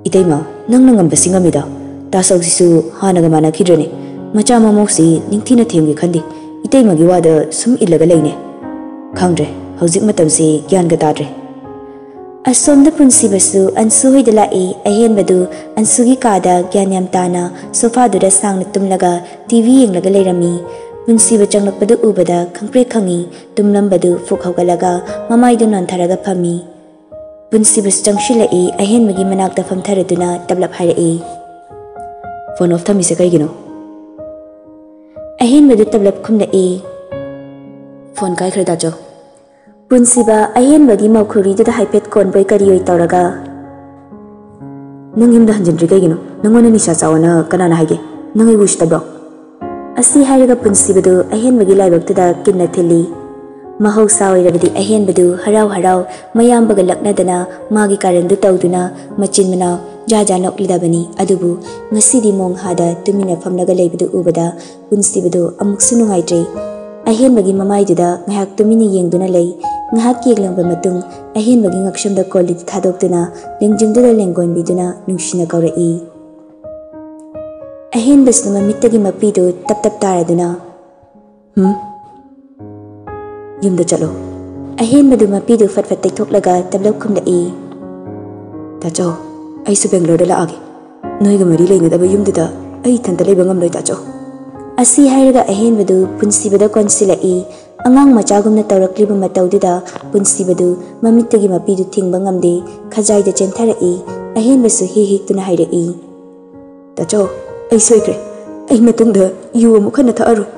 ꯏꯇꯩꯃ, ꯅꯪꯅ ꯉꯝꯕꯁꯤ ꯉꯝꯃꯤꯗ꯫ ꯇꯥꯆꯧꯁꯤꯁꯨ ꯍꯥꯟꯅꯒ ꯃꯥꯟꯅꯈꯤꯗ꯭ꯔꯦꯅꯦ꯫ ꯃꯆꯥ ꯃꯃꯧꯁꯤ ꯅꯤꯡꯊꯤꯅ ꯊꯦꯝꯒꯦ ꯈꯟꯗꯦ꯫ ꯏꯇꯩꯃꯒꯤ ꯋꯥꯗ ꯁꯨꯝ ꯏꯜꯂꯒ ꯂꯩꯅꯦ꯫ ꯈꯪꯗ꯭ꯔꯦ, ꯍꯧꯖꯤꯛ ꯃꯇꯝꯁꯤ ꯒ꯭ꯌꯥꯟꯒ ꯇꯥꯗ꯭ꯔꯦ꯫ ꯑꯁꯣꯝꯗ ꯄꯨꯟꯁꯤꯕꯁꯨ ꯑꯟꯁꯨ ꯍꯣꯏꯗ ꯂꯥꯛꯏ꯫ ꯑꯍꯦꯟꯕꯗꯨ ꯑꯟꯁꯨꯒꯤ ꯀꯥꯗ ꯒ꯭ꯌꯥꯟ ꯌꯥꯝ ꯇꯥꯅ ꯁꯣꯐꯥꯗꯨꯗ ꯁꯥꯡꯅ ꯇꯨꯝꯂꯒ ꯇꯤ ꯚꯤ ꯌꯦꯡꯂꯒ ꯂꯩꯔꯝꯃꯤ꯫ ꯄꯨꯟꯁꯤꯕ ꯆꯪꯂꯛꯄꯗꯨ ꯎꯕꯗ ꯈꯪꯄ꯭ꯔꯦꯛ ꯈꯪꯉꯤ꯫ ꯇꯨꯝꯂꯝꯕꯗꯨ ꯐꯨꯛ ꯍꯧꯒꯠꯂꯒ ꯃꯃꯥꯏꯗꯨ ꯅꯣꯟꯊꯔꯒ ꯐꯝꯃꯤ꯫ ꯄꯨꯟꯁꯤꯕꯁꯨ ꯆꯪꯁꯤꯜꯂꯛꯏ꯫ ꯑꯍꯦꯟꯕꯒꯤ ꯃꯅꯥꯛꯇ ꯐꯝꯊꯔꯗꯨꯅ ꯇꯞꯂꯞ ꯍꯥꯏꯔꯛꯏ, "ꯐꯣꯟ ꯑꯣꯐ ꯊꯝꯃꯤꯁꯦ ꯀꯩꯒꯤꯅꯣ?" ꯑꯍꯦꯟꯕꯗꯨ ꯇꯞꯂꯞ ꯈꯨꯝꯂꯛꯏ, "ꯐꯣꯟ ꯀꯥꯏꯈ꯭ꯔꯦ ꯗꯥꯆꯧ꯫" ꯄꯨꯟꯁꯤꯕ ꯑꯍꯦꯟꯕꯒꯤ ꯃꯧꯈꯨꯔꯤꯗꯨꯗ ꯍꯥꯏꯐꯦꯠ ꯀꯣꯟꯕꯣꯏ ꯀꯔꯤꯑꯣꯏ ꯇꯧꯔꯒ, "ꯅꯪ ꯌꯨꯝꯗ ꯍꯟꯖꯤꯟꯗ꯭ꯔꯤ ꯀꯩꯒꯤꯅꯣ? ꯅꯪꯉꯣꯟꯗ ꯅꯤꯁꯥ ꯆꯥꯎꯑꯣꯅ ꯀꯅꯥꯅ ꯍꯥꯏꯒꯦ? ꯅꯪ ꯑꯩꯕꯨ ꯎꯁꯤꯠꯇꯕ꯭ꯔꯣ?" ꯑꯁꯤ ꯍꯥꯏꯔꯒ ꯄꯨꯟꯁꯤꯕꯗꯨ ꯑꯍꯦꯟꯕꯒꯤ ꯂꯥꯏꯕꯛꯇꯨꯗ ꯀꯤꯟꯅ ꯊꯤꯜꯂꯤ꯫ ꯃꯍꯧꯁꯥ ꯑꯣꯏꯔꯕꯗꯤ ꯑꯍꯦꯟꯕꯗꯨ ꯍꯔꯥꯎ ꯍꯔꯥꯎ ꯃꯌꯥꯝꯕꯒ ꯂꯛꯅꯗꯅ ꯃꯥꯒꯤ ꯀꯥꯔꯟꯗꯨ ꯇꯧꯗꯨꯅ ꯃꯆꯤꯟ ꯃꯅꯥꯎ ꯖꯥ ꯖꯥ ꯅꯣꯛꯂꯤꯗꯕꯅꯤ꯫ ꯑꯗꯨꯕꯨ ꯉꯁꯤꯗꯤ ꯃꯣꯡ ꯍꯥꯗ ꯇꯨꯃꯤꯟꯅ ꯐꯝꯂꯒ ꯂꯩꯕꯗꯨ ꯎꯕꯗ ꯄꯨꯟꯁꯤꯕꯗꯨ ꯑꯃꯨꯛꯁꯨ ꯅꯨꯡꯉꯥꯏꯇ꯭ꯔꯦ꯫ ꯑꯍꯦꯟꯕꯒꯤ ꯃꯃꯥꯏꯗꯨꯗ ꯉꯥꯏꯍꯥꯛ ꯇꯨꯃꯤꯟꯅ ꯌꯦꯡꯗꯨꯅ ꯂꯩ꯫ ꯉꯥꯏꯍꯥꯛ ꯌꯦꯡꯂꯕ ꯃꯇꯨꯡ ꯑꯍꯦꯟꯕꯒꯤ ꯉꯛꯁꯝꯗ ꯀꯣꯜꯂꯤꯗꯨ ꯊꯥꯗꯣꯛꯇꯨꯅ ꯂꯦꯡꯖꯨꯝꯗꯨꯗ ꯂꯦꯡꯒꯣꯟꯕꯤꯗꯨꯅ ꯅꯨꯡꯁꯤꯅ ꯀꯧꯔꯛꯏ꯫ ꯑꯍꯦꯟꯕꯁꯨ ꯃꯃꯤꯠꯇꯒꯤ ꯃꯄꯤꯗꯨ ꯇꯞ ꯇꯞ ꯇꯥꯔꯗꯨꯅ, "ꯍꯨꯝ?" ꯌꯨꯝꯗ ꯆꯠꯂꯣ꯫ ꯑꯍꯦꯟꯕꯗꯨ ꯃꯄꯤꯗꯨ ꯐꯠ ꯐꯠ ꯇꯩꯊꯣꯛꯂꯒ ꯇꯞꯂꯞ ꯈꯨꯝꯂꯛꯏ꯫ ꯇꯥꯆꯧ, ꯑꯩꯁꯨ ꯕꯦꯡꯒ꯭ꯂꯣꯔꯗ ꯂꯥꯛꯑꯒꯦ꯫ ꯅꯣꯏꯒ ꯃꯔꯤ ꯂꯩꯅꯗꯕ ꯌꯨꯝꯗꯨꯗ ꯑꯩ ꯏꯊꯟꯇ ꯂꯩꯕ ꯉꯝꯂꯣꯏ, ꯇꯥꯆꯧ꯫ ꯑꯁꯤ ꯍꯥꯏꯔꯒ ꯑꯍꯦꯟꯕꯗꯨ ꯄꯨꯟꯁꯤꯕꯗ ꯀꯣꯟꯁꯤꯜꯂꯛꯏ꯫ ꯑꯉꯥꯡ ꯃꯆꯥꯒꯨꯝꯅ ꯇꯧꯔꯛꯂꯤꯕ ꯃꯇꯧꯗꯨꯗ ꯄꯨꯟꯁꯤꯕꯗꯨ ꯃꯃꯤꯠꯇꯒꯤ ꯃꯄꯤꯗꯨ ꯊꯤꯡꯕ ꯉꯝꯗꯦ, ꯈꯖꯥꯏꯗ ꯆꯦꯟꯊꯔꯛꯏ꯫ ꯑꯍꯦꯟꯕꯁꯨ ꯍꯤ ꯍꯤꯛꯇꯨꯅ ꯍꯥꯏꯔꯛꯏ꯫ ꯇꯥꯆꯧ, ꯑꯩ ꯁꯣꯏꯈ꯭ꯔꯦ꯫ ꯑꯩ ꯃꯇꯨꯡꯗ ꯌꯨ ꯑꯃꯨꯛ ꯍꯟꯅ ꯊꯛꯑꯔꯣꯏ꯫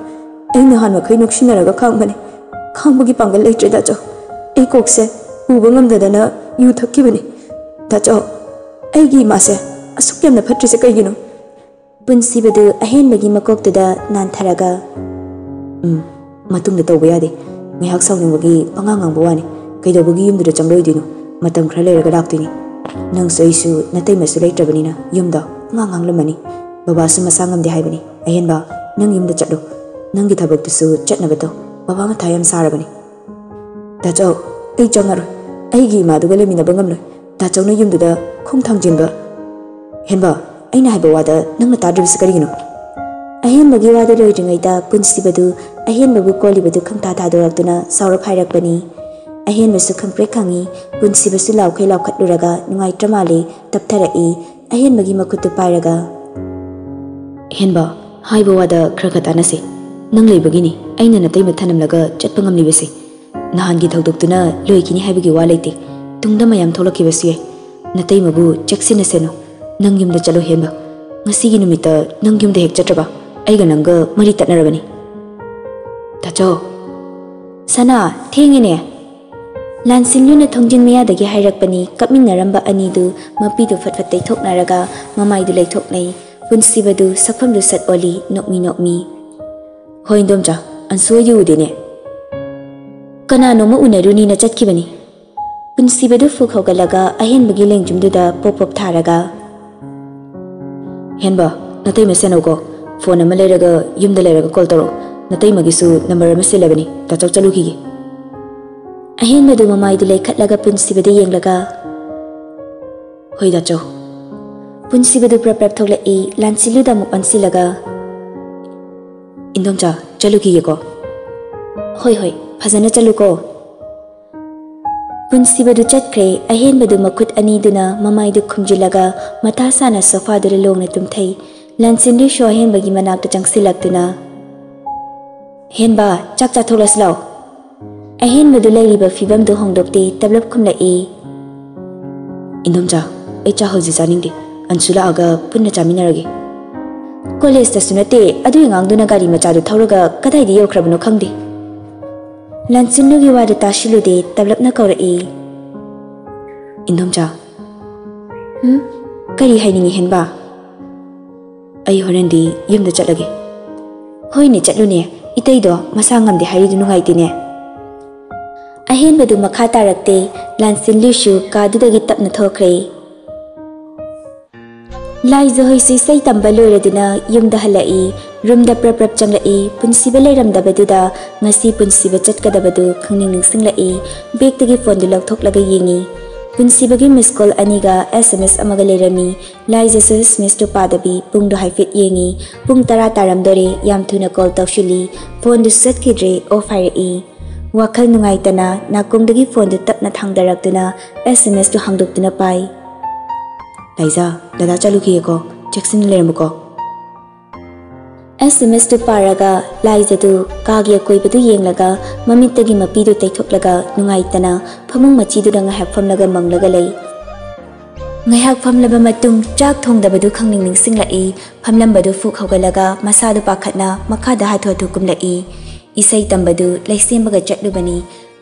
ꯑꯩ ꯅꯍꯥꯟ ꯃꯈꯩ ꯅꯣꯛꯁꯤꯟꯅꯔꯒ ꯈꯥꯡꯕꯅꯦ꯫ ꯈꯥꯡꯕꯒꯤ ꯄꯥꯡꯒꯜ ꯂꯩꯇ꯭ꯔꯦ, ꯇꯥꯆꯧ꯫ ꯑꯩ ꯀꯣꯛꯁꯦ ꯄꯨꯕ ꯉꯝꯗꯗꯅ ꯌꯨ ꯊꯛꯈꯤꯕꯅꯤ꯫ ꯇꯥꯆꯧ, ꯑꯩꯒꯤ ꯏꯃꯥꯁꯦ ꯑꯁꯨꯛ ꯌꯥꯝꯅ ꯐꯠꯇ꯭ꯔꯤꯁꯦ ꯀꯩꯒꯤꯅꯣ? ꯄꯨꯟꯁꯤꯕꯗꯨ ꯑꯍꯦꯟꯕꯒꯤ ꯃꯀꯣꯛꯇꯨꯗ ꯅꯥꯟꯊꯔꯒ, "ꯎꯝ, ꯃꯇꯨꯡꯗ ꯇꯧꯕ ꯌꯥꯗꯦ꯫ ꯉꯥꯏꯍꯥꯛ ꯁꯥꯎꯅꯤꯡꯕꯒꯤ ꯄꯉꯥꯡ ꯉꯥꯡꯕ ꯋꯥꯅꯤ꯫ ꯀꯩꯗꯧꯕꯒꯤ ꯌꯨꯝꯗꯨꯗ ꯆꯪꯂꯣꯏꯗꯣꯏꯅꯣ? ꯃꯇꯝ ꯈꯔ ꯂꯩꯔꯒ ꯂꯥꯛꯇꯣꯏꯅꯤ꯫ ꯅꯪꯁꯨ ꯑꯩꯁꯨ ꯅꯇꯩꯃꯁꯨ ꯂꯩꯇ꯭ꯔꯕꯅꯤꯅ ꯌꯨꯝꯗ ꯄꯉꯥꯡ ꯉꯥꯡꯂꯝꯃꯅꯤ꯫ ꯕꯕꯥꯁꯨ ꯃꯁꯥ ꯉꯝꯗꯦ ꯍꯥꯏꯕꯅꯤ꯫ ꯑꯍꯦꯟꯕ, ꯅꯪ ꯌꯨꯝꯗ ꯆꯠꯂꯣ꯫ ꯅꯪꯒꯤ ꯊꯕꯛꯇꯨꯁꯨ ꯆꯠꯅꯕ ꯇꯧ꯫ ꯕꯕꯥ ꯃꯊꯥ ꯌꯥꯝ ꯁꯥꯔꯕꯅꯤ꯫" "ꯇꯥꯆꯧ, ꯑꯩ ꯆꯪꯉꯔꯣꯏ꯫ ꯑꯩꯒꯤ ꯏꯃꯥꯗꯨꯒ ꯂꯩꯃꯤꯟꯅꯕ ꯉꯝꯂꯣꯏ꯫ ꯇꯥꯆꯧꯅ ꯌꯨꯝꯗꯨꯗ ꯈꯣꯡ ꯊꯥꯡꯖꯤꯟꯕ꯫" "ꯍꯦꯟꯕ, ꯑꯩꯅ ꯍꯥꯏꯕ ꯋꯥꯗ ꯅꯪꯅ ꯇꯥꯗ꯭ꯔꯤꯕꯁꯤ ꯀꯔꯤꯒꯤꯅꯣ?" ꯑꯍꯦꯟꯕꯒꯤ ꯋꯥꯗꯨ ꯂꯣꯏꯗ꯭ꯔꯤꯉꯩꯗ ꯄꯨꯟꯁꯤꯕꯗꯨ ꯑꯍꯦꯟꯕꯕꯨ ꯀꯣꯜꯂꯤꯕꯗꯨ ꯈꯪꯊꯥ ꯊꯥꯗꯣꯔꯛꯇꯨꯅ ꯁꯥꯎꯔꯞ ꯍꯥꯏꯔꯛꯄꯅꯤ꯫ ꯑꯍꯦꯟꯕꯁꯨ ꯈꯪꯄ꯭ꯔꯦꯛ ꯈꯪꯉꯤ꯫ ꯄꯨꯟꯁꯤꯕꯁꯨ ꯂꯥꯎꯈꯩ ꯂꯥꯎꯈꯠꯂꯨꯔꯒ ꯅꯨꯡꯉꯥꯏꯇ꯭ꯔ ꯃꯥꯜꯂꯦ, ꯇꯞꯊꯔꯛꯏ꯫ ꯑꯍꯦꯟꯕꯒꯤ ꯃꯈꯨꯠꯇꯨ ꯄꯥꯏꯔꯒ, "ꯍꯦꯟꯕ, ꯍꯥꯏꯕ ꯋꯥꯗ ꯈꯔ ꯈꯔ ꯇꯥꯟꯅꯁꯦ꯫ ꯅꯪ ꯂꯩꯕꯒꯤꯅꯤ ꯑꯩꯅ ꯅꯇꯩꯃ ꯊꯅꯝꯂꯒ ꯆꯠꯄ ꯉꯝꯂꯤꯕꯁꯦ꯫ ꯅꯍꯥꯟꯒꯤ ꯊꯧꯗꯣꯛꯇꯨꯅ ꯂꯣꯏꯈꯤꯅꯤ ꯍꯥꯏꯕꯒꯤ ꯋꯥ ꯂꯩꯇꯦ꯫ ꯇꯨꯡꯗ ꯃꯌꯥꯝ ꯊꯣꯛꯂꯛꯈꯤꯕꯁꯨ ꯌꯥꯏ꯫ ꯅꯇꯩꯃꯕꯨ ꯆꯦꯛꯁꯤꯟꯅ ꯁꯦꯟꯅꯧ꯫ ꯅꯪ ꯌꯨꯝꯗ ꯆꯠꯂꯣ, ꯍꯦꯟꯕ꯫ ꯉꯁꯤꯒꯤ ꯅꯨꯃꯤꯠꯇ ꯅꯪ ꯌꯨꯝꯗ ꯍꯦꯛ ꯆꯠꯇ꯭ꯔꯕ ꯑꯩꯒ ꯅꯪꯒ ꯃꯔꯤ ꯇꯠꯅꯔꯕꯅꯤ꯫" "ꯇꯥꯆꯧ꯫" "ꯁꯅꯥ, ꯊꯦꯡꯉꯦꯅꯦ꯫" ꯂꯥꯟꯁꯤꯟꯂꯨꯅ ꯊꯣꯡꯖꯤꯟ ꯃꯌꯥꯗꯒꯤ ꯍꯥꯏꯔꯛꯄꯅꯤ꯫ ꯀꯞꯃꯤꯟꯅꯔꯝꯕ ꯑꯅꯤꯗꯨ ꯃꯄꯤꯗꯨ ꯐꯠ ꯐꯠ ꯇꯩꯊꯣꯛꯅꯔꯒ ꯃꯃꯥꯏꯗꯨ ꯂꯩꯊꯣꯛꯅꯩ꯫ ꯄꯨꯟꯁꯤꯕꯗꯨ ꯁꯛꯐꯝꯗꯨ ꯁꯠ ꯑꯣꯜꯂꯤ, ꯅꯣꯛꯃꯤ ꯅꯣꯛꯃꯤ꯫ "ꯍꯣꯏ, ꯏꯟꯗꯣꯝꯆꯥ, ꯑꯟꯁꯨ ꯍꯣꯏꯗꯤ ꯎꯗꯦꯅꯦ꯫" "ꯀꯅꯥꯅꯣꯃ ꯎꯅꯔꯨꯅꯤꯅ ꯆꯠꯈꯤꯕꯅꯤ꯫" ꯄꯨꯟꯁꯤꯕꯗꯨ ꯐꯨꯛ ꯍꯧꯒꯠꯂꯒ ꯑꯍꯦꯟꯕꯒꯤ ꯂꯦꯡꯖꯨꯝꯗꯨꯗ ꯄꯣꯞ ꯄꯣꯞ ꯊꯥꯔꯒ, "ꯍꯦꯟꯕ, ꯅꯇꯩꯃ ꯁꯦꯟꯅꯧꯀꯣ꯫ ꯐꯣꯟ ꯑꯃ ꯂꯩꯔꯒ ꯌꯨꯝꯗ ꯂꯩꯔꯒ ꯀꯣꯜ ꯇꯧꯔꯛꯑꯣ꯫ ꯅꯇꯩꯃꯒꯤꯁꯨ ꯅꯝꯕꯔ ꯑꯃ ꯁꯤꯜꯂꯕꯅꯤ꯫ ꯇꯥꯆꯧ ꯆꯠꯂꯨꯈꯤꯒꯦ꯫" ꯑꯍꯦꯟꯕꯗꯨ ꯃꯃꯥꯏꯗꯨ ꯂꯩꯈꯠꯂꯒ ꯄꯨꯟꯁꯤꯕꯗ ꯌꯦꯡꯂꯒ, "ꯍꯣꯏ, ꯇꯥꯆꯧ꯫" ꯄꯨꯟꯁꯤꯕꯗꯨ ꯄ꯭ꯔꯞ ꯄ꯭ꯔꯞ ꯊꯣꯛꯂꯛꯏ꯫ ꯂꯥꯟꯁꯤꯜꯂꯨꯗ ꯑꯃꯨꯛ ꯑꯣꯟꯁꯤꯜꯂꯒ, "ꯏꯟꯗꯣꯝꯆꯥ, ꯆꯠꯂꯨꯈꯤꯒꯦꯀꯣ꯫" "ꯍꯣꯏ, ꯍꯣꯏ, ꯐꯖꯅ ꯆꯠꯂꯨꯀꯣ꯫ ꯄꯨꯟꯁꯤꯕꯗꯨ ꯆꯠꯈ꯭ꯔꯦ꯫ ꯑꯍꯦꯟꯕꯗꯨ ꯃꯈꯨꯠ ꯑꯅꯤꯗꯨꯅ ꯃꯃꯥꯏꯗꯨ ꯈꯨꯝꯖꯤꯜꯂꯒ ꯃꯊꯥ ꯁꯥꯅ ꯁꯣꯐꯥꯗꯨꯗ ꯂꯣꯡꯅ ꯇꯨꯝꯊꯩ꯫ ꯂꯥꯟꯁꯤꯟꯗꯨꯁꯨ ꯑꯍꯦꯟꯕꯒꯤ ꯃꯅꯥꯛꯇ ꯆꯪꯁꯤꯜꯂꯛꯇꯨꯅ, "ꯍꯦꯟꯕ, ꯆꯥꯛ ꯆꯥꯊꯣꯛꯂꯁꯤ ꯂꯥꯎ꯫" ꯑꯍꯦꯟꯕꯗꯨ ꯂꯩꯔꯤꯕ ꯐꯤꯕꯝꯗꯨ ꯍꯣꯡꯗꯣꯛꯇꯦ, ꯇꯞꯂꯞ ꯈꯨꯝꯂꯛꯏ꯫ "ꯏꯟꯗꯣꯝꯆꯥ, ꯑꯩ ꯆꯥꯛ ꯍꯧꯖꯤꯛ ꯆꯥꯅꯤꯡꯗꯦ꯫ ꯑꯟꯁꯨ ꯂꯥꯛꯑꯒ ꯄꯨꯟꯅ ꯆꯥꯃꯤꯟꯅꯔꯒꯦ꯫" ꯀꯣꯂꯦꯖꯇꯁꯨ ꯅꯠꯇꯦ, ꯑꯗꯨ ꯑꯉꯥꯡꯗꯨꯅ ꯒꯥꯔꯤ ꯃꯆꯥꯗꯨ ꯊꯧꯔꯒ ꯀꯗꯥꯏꯗ ꯌꯧꯈ꯭ꯔꯕꯅꯣ ꯈꯪꯗꯦ꯫ ꯂꯥꯟꯁꯤꯟꯗꯨꯒꯤ ꯋꯥꯗꯨ ꯇꯥꯁꯤꯜꯂꯨꯗꯦ, ꯇꯞꯂꯞꯅ ꯀꯧꯔꯛꯏ꯫ "ꯏꯟꯗꯣꯝꯆꯥ꯫" "ꯎꯝ? ꯀꯔꯤ ꯍꯥꯏꯅꯤꯡꯉꯤ ꯍꯦꯟꯕ?" "ꯑꯩ ꯍꯣꯔꯦꯟꯗꯤ ꯌꯨꯝꯗ ꯆꯠꯂꯒꯦ꯫" "ꯍꯣꯏꯅꯦ, ꯆꯠꯂꯨꯅꯦ꯫ ꯏꯇꯩꯗꯣ ꯃꯁꯥ ꯉꯝꯗꯦ ꯍꯥꯏꯔꯤꯗꯨ ꯅꯨꯡꯉꯥꯏꯇꯦꯅꯦ꯫" ꯑꯍꯦꯟꯕꯗꯨ ꯃꯈꯥ ꯇꯥꯔꯛꯇꯦ꯫ ꯂꯥꯟꯁꯤꯟꯂꯨꯏꯁꯨ ꯀꯥꯗꯨꯗꯒꯤ ꯇꯞꯅ ꯊꯣꯛꯈ꯭ꯔꯦ꯫ ꯂꯥꯏꯖ ꯍꯣꯏꯁꯨ ꯏꯁꯩ ꯇꯝꯕ ꯂꯣꯏꯔꯗꯨꯅ ꯌꯨꯝꯗ ꯍꯜꯂꯛꯏ꯫ ꯔꯨꯝꯗ ꯄ꯭ꯔꯞ ꯄ꯭ꯔꯞ ꯆꯪꯂꯛꯏ꯫ ꯄꯨꯟꯁꯤꯕ ꯂꯩꯔꯝꯗꯕꯗꯨꯗ ꯉꯁꯤ ꯄꯨꯟꯁꯤꯕ ꯆꯠꯀꯗꯕꯗꯨ ꯈꯪꯅꯤꯡ ꯅꯤꯡꯁꯤꯡꯂꯛꯏ꯫ ꯕꯦꯒꯇꯒꯤ ꯐꯣꯟꯗꯨ ꯂꯧꯊꯣꯛꯂꯒ ꯌꯦꯡꯏ꯫ ꯄꯨꯟꯁꯤꯕꯒꯤ ꯃꯤꯁ ꯀꯣꯜ ꯑꯅꯤꯒ ꯑꯦꯁ ꯑꯦꯝ ꯑꯦꯁ ꯑꯃꯒ ꯂꯩꯔꯝꯃꯤ꯫ ꯂꯥꯏꯖꯁꯨ ꯁ꯭ꯃꯤꯁꯇꯨ ꯄꯥꯗꯕꯤ ꯄꯨꯡꯗꯨ ꯍꯥꯏꯐꯦꯠ ꯌꯦꯡꯏ꯫ ꯄꯨꯡ ꯇꯔꯥ ꯇꯥꯔꯝꯗꯣꯔꯦ, ꯌꯥꯝ ꯊꯨꯅ ꯀꯣꯜ ꯇꯧꯁꯤꯜꯂꯤ꯫ ꯐꯣꯟꯗꯨꯁꯨ ꯆꯠꯈꯤꯗ꯭ꯔꯦ, ꯑꯣꯐ ꯍꯥꯏꯔꯛꯏ꯫ ꯋꯥꯈꯜ ꯅꯨꯡꯉꯥꯏꯇꯅ ꯅꯥꯀꯣꯡꯗꯒꯤ ꯐꯣꯟꯗꯨ ꯇꯞꯅ ꯊꯥꯡꯗꯔꯛꯇꯨꯅ ꯑꯦꯁ ꯑꯦꯝ ꯑꯦꯁꯇꯨ ꯍꯥꯡꯗꯣꯛꯇꯨꯅ ꯄꯥꯏ꯫ "ꯂꯥꯏꯖ, ꯗꯗꯥ ꯆꯠꯂꯨꯈꯤꯒꯦꯀꯣ, ꯆꯦꯛꯁꯤꯟꯅ ꯂꯩꯔꯝꯃꯨꯀꯣ꯫" ꯑꯦꯁ ꯑꯦꯝ ꯑꯦꯁꯇꯨ ꯄꯥꯔꯒ ꯂꯥꯏꯖꯗꯨ ꯀꯥꯒꯤ ꯑꯀꯣꯏꯕꯗꯨ ꯌꯦꯡꯂꯒ ꯃꯃꯤꯠꯇꯒꯤ ꯃꯄꯤꯗꯨ ꯇꯩꯊꯣꯛꯂꯒ ꯅꯨꯡꯉꯥꯏꯇꯅ ꯐꯃꯨꯡ ꯃꯆꯤꯗꯨꯗ ꯉꯥꯏꯍꯥꯛ ꯐꯝꯂꯒ ꯃꯪꯂꯒ ꯂꯩ꯫ ꯉꯥꯏꯍꯥꯛ ꯐꯝꯂꯕ ꯃꯇꯨꯡ ꯆꯥꯛ ꯊꯣꯡꯗꯕꯗꯨ ꯈꯪꯅꯤꯡ ꯅꯤꯡꯁꯤꯡꯂꯛꯏ꯫ ꯐꯝꯂꯝꯕꯗꯨ ꯐꯨꯛ ꯍꯧꯒꯠꯂꯒ ꯃꯁꯥꯗꯨ ꯄꯥꯈꯠꯅ ꯃꯈꯥꯗ ꯍꯥꯊꯨ ꯍꯥꯊꯨ ꯀꯨꯝꯂꯛꯏ꯫ ꯏꯁꯩ ꯇꯝꯕꯗꯨ ꯂꯩꯁꯦꯝꯕꯒ ꯆꯠꯂꯨꯕꯅꯤ꯫